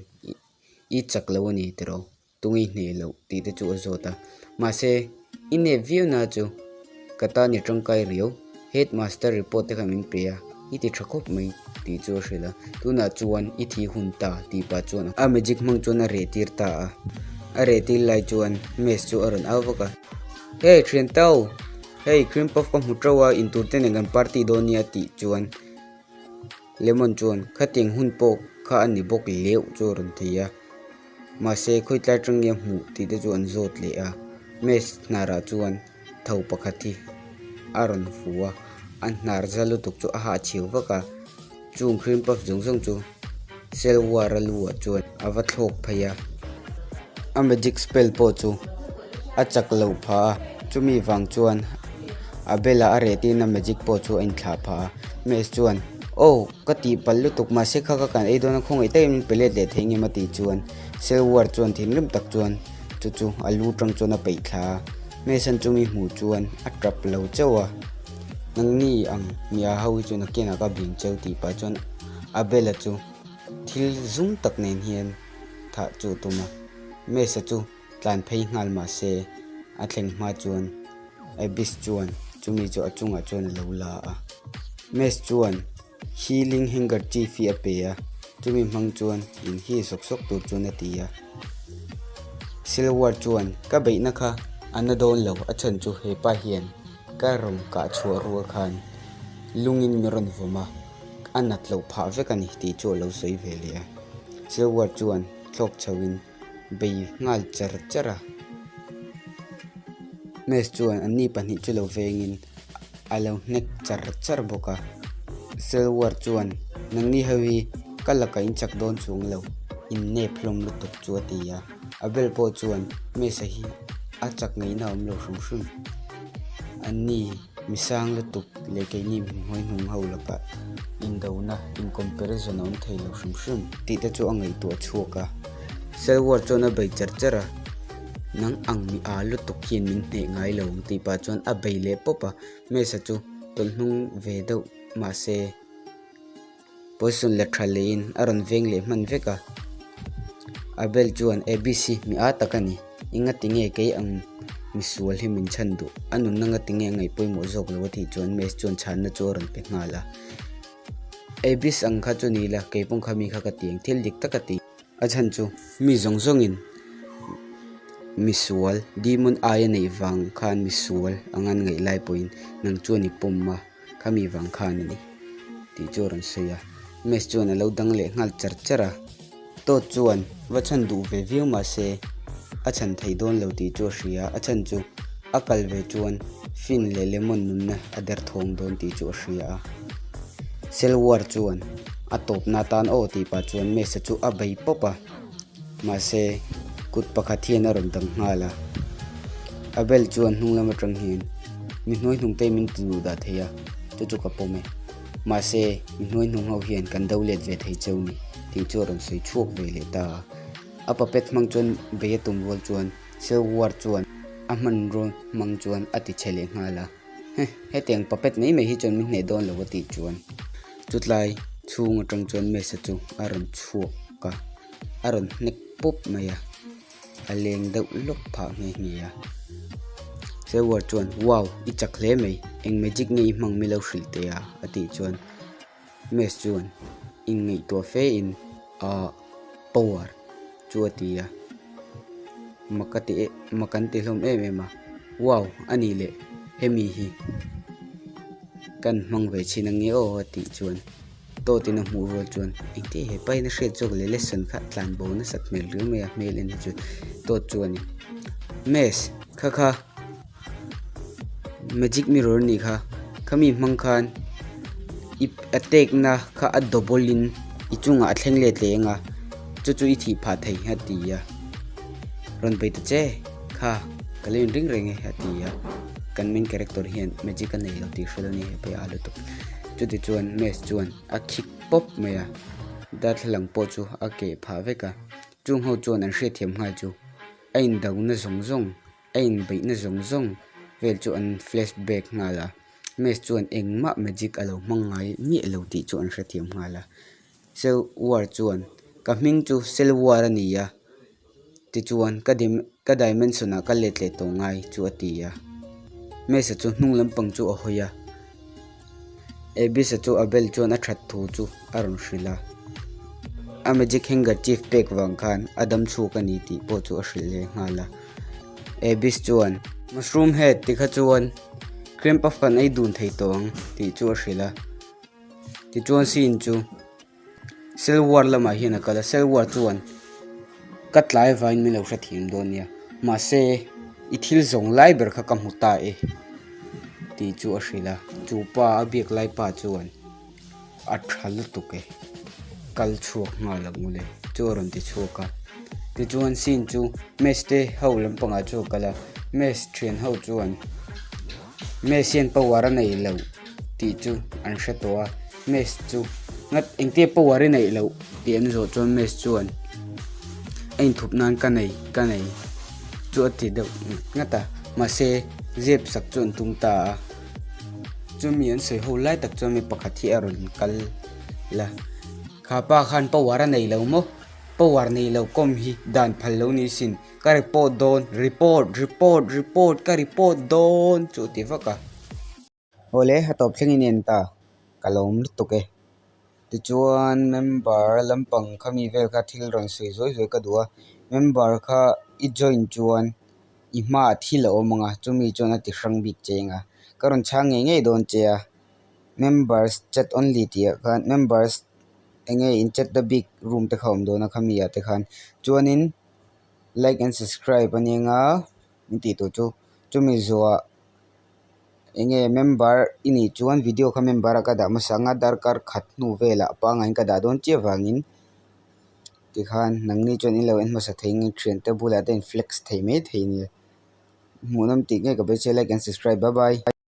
i chak lo a ni tiraw? Tunge hneh loh tih te chu a zawt a. Mahse, i nep viau na chu ka tan i tangkai riau. Headmaster report te kha min pe a, i ti tha khawp mai tih chu a hrilh a. Tunah chuan i thi hun ta tih pah chuan a magic hmang chuan a reh tir ta a. A reh tir lai chuan Mace chu a rawn au vak a. Hey thian tau! Hei cream puff ka hmu teuh a, intur te nen kan party dawn nia tih chuan Lemon chuan khatiang hun pawh kha a ni bawk leuh chu a rawn ti a. Mahse khawitlai tang nge hmuh tih te chu an zawt leh a. Mace hnarah chuan tho pakhat hi a rawn fu a, a hnar za lutuk chu a hahchhiau vak a. Chung cream puff zawng zawng chu Selwar a lu ah chuan a va thlawk phei a. A magic spell pawh chu a chak loh phah a, chumi vang chuan a bela a reh tirna magic pawh chu a inthlah phah a. Mace chuan, Aw, ka tihpalh lutuk, mahse kha kha kan ei dawn a, khawngaih takin min pe let leh thei ngem a tih chuan Selwar chuan thinrim tak chuan chu chu a lu tang chuan a peih thla a. Mace an chumi hmuh chuan a tap lo chauh a, Nangni ang mi a ho hi chuan a kenah ka bing cheu tih pah chuan a bela chu thil zum tak nen hian thah chu a tum a. Mesa chu tlan phei nghal mah se a thleng hma chuan Abyss chuan chumi chu a chungah chuan a lo la a. Mes chuan healing handkerchief hi a pe a, chumi hmang chuan in heal sawk sawk tur chuan a ti a. Silwar chuan ka beihna kha a na dawn lo a chhan chu hepa hian ka rawn kah chhuah rual khan lungin mi rawn vawm a, a nat loh phah vek a ni tih chu a lo sawi ve leh a. Silwar chuan thlawk chhoin bei nghal char char a. Mace chuan anni pahnih chu lo vengin a lo hnek char char bawk a. Silwar chuan nangni ho hi ka lakah in chak dawn chuang lo, in nep hlawm lutuk chu a ti a. Abel pawh chuan Mesa hi a chak ngaihna a awm lo hrim hrim. Anni mi sang lutuk leh keini mi hnuai hnung ho lakah indona, in comparison a awm thei lo hrim hrim tih te chu a ngaihtuah chhuak a. Selwar chuan a bei char char a, Nang ang mi â lutuk hian min hneh ngai lo ang tih pah chuan a bei leh pawp a. Mesa chu tawlh hnung ve deuh mahse Poison la tha leiin a rawn veng leh hman vek a. Abel chuan ABC mi â tak a ni. Enga tinge kei ang misual hi min chhan duh? A nunna nga tinge a ngaih pawimawh zawk lo a tih chuan Mace chuan chhanna chu a rawn pe nghal a. Abis ang kha chu ni la, kei pawng kha mi kha ka ti ang thil dik tak a ti. A chhan chu mi zawng zawngin misual demon aia neih vang khan misual ang an ngaih lai pawhin nang chuan i pawm a. Khami vang khan a ni tih chu a rawn sawi a, Mace chuan a lo dang leh nghal char char a. Todd chuan va chhan duh ve viau mah se a chhan theih dawn lo tih chu a hria a, a chhan chu a kal ve chuan Finn leh Lemon nunna a der thawng dawn tih chu a hria a. Selwar chuan a tawpna atan aw tih pah chuan Mace-a chu a bei pawp a. Mahse, kut pakhat hian a rawn dang nghal a. Abel chuan hnung lam atang hian, Mi hnuai hnung te min ti duh dah thei a, chu chu ka pawm e. Mahse, mi hnuai hnung ho hian kan do let ve thei cheu ni, tih chu a rawn sawi chhuak ve leh ta a. A puppet hmang chuan bei a tum rual chuan Cell War chuan a hmanraw hmang chuan a ti chhe leh nghal a. Heh, hetiang puppet mai mai hi chuan min hneh dawn lo a tih chuan chutlai chhung atang chuan Mesa chu a rawn chhuak a, a rawn hnek pawp mai a, a leng deuh lawk phah nghe nghe a. Seward chuan, Wow, i chak hle mai, eng magic nge i hmang mi lo hrilh teh a? a tih chuan Mesa chuan inngaihtuah fe in, Ahh, power chu a ti a, mak a ti e mak an ti hlawm em em a, wow a nih leh hemi hi kan hmang ve chhin ang nge aw a tih chuan dawt in a hmuh rual chuan engtin he pa in a hriat zawk leh lesson kha tlan bo nasat hmel riau mai a hmel en hi chuan dawt chu a ni mess kha kha. Magic mirror anih kha khami hmang khan i a tek na kha a double in i chungah a thleng let leh ang a chu chu i thih phah thei a ti a rawn bei ta che kha ka lo inring reng e a ti a kan main character hian magic a nei lo tih hre lo a ni hepa hi a lutuk chuti chuan maze chuan a khik pawp mai a darthlalang pawh chu a keh phah vek a chung ho chuan an hriatthiam nghal chu a indona zawng zawng. A inbeihna zawng zawng vel chu an flash back nghal a, Mace chuan engmah magic a lo hmang ngai miah lo tih chu an hrethiam nghal a. Silwar chuan, Ka hming chu Silwar a ni a, tichuan ka ka dimension ah ka let leh tawh ngai chu a ti a. Mace-a chu hnung lampang chu a hawi a. Abis-a chu Abel chuan a that thu chu a rawn hrilh a, a magic handkerchief pek vang khan a dam chhuak a ni tih pawh chu a hrilh leh nghal a. Abis chuan, Mushroom head ti kha chuan cream puff kan ei dun thei tawh ang tih chu a hrilh a. Tichuan scene chu Cell war lamah hian a kal a, cell war chuan ka tlai vaiin min lo hrethiam dawn nia, mahse i thil zawng lai ber kha ka hmu ta e tih chu a hrilh a, chu pa a biak lai pa chuan a tha lutuk e, kal chhuak nghal ang ule chu a rawn ti chhuak a, tichuan scene chu mess te ho lampangah chu a kal a, mess thian ho chuan. Mess hian power a nei lo tih chu an hre tawh a, Mess chu ngat engtia power i neih loh tih an zawh chuan Mess chuan a inthup nan ka nei ka nei chu a ti deuh ngat ngat a, mahse zep sak chu an tum ta a, chumi an sawi ho lai tak chuan mi pakhat hi a rawn kal la, kha pa khan power a nei lo maw power nei lo kawm hi dan phal lo ni sin. Ka report dawn, report, report, report, ka report dawn chu ti vak a. Awle, a tawp thleng in en ta, ka lawm lutuk e. Tichuan member lampang kha mi vel kha thil rawn sawi zuai zuai ka duh a, member kha i join chuan i hmaah thil a awm ang a, chumi chuan a ti hrang bik che eng a, ka rawn chhang ngei ngei dawn che a, members chat only tih ah khan members eng nge in chat na bik room te kha a awm dawn a khami ah te khan chuanin. Like and subscribe a nia nga min tih tur chu chumi zuah eng nge member i nih chuan video kha member ah ka dah hmasa ang a darkar khat hnu velah pangaiin ka dah dawn chiah vangin tikhan nangni chuan in lo en hmasa thei nge thiante bulah te in flex thei mai thei nia hmuhnawm tih ngei ka beisei like and subscribe bye bye.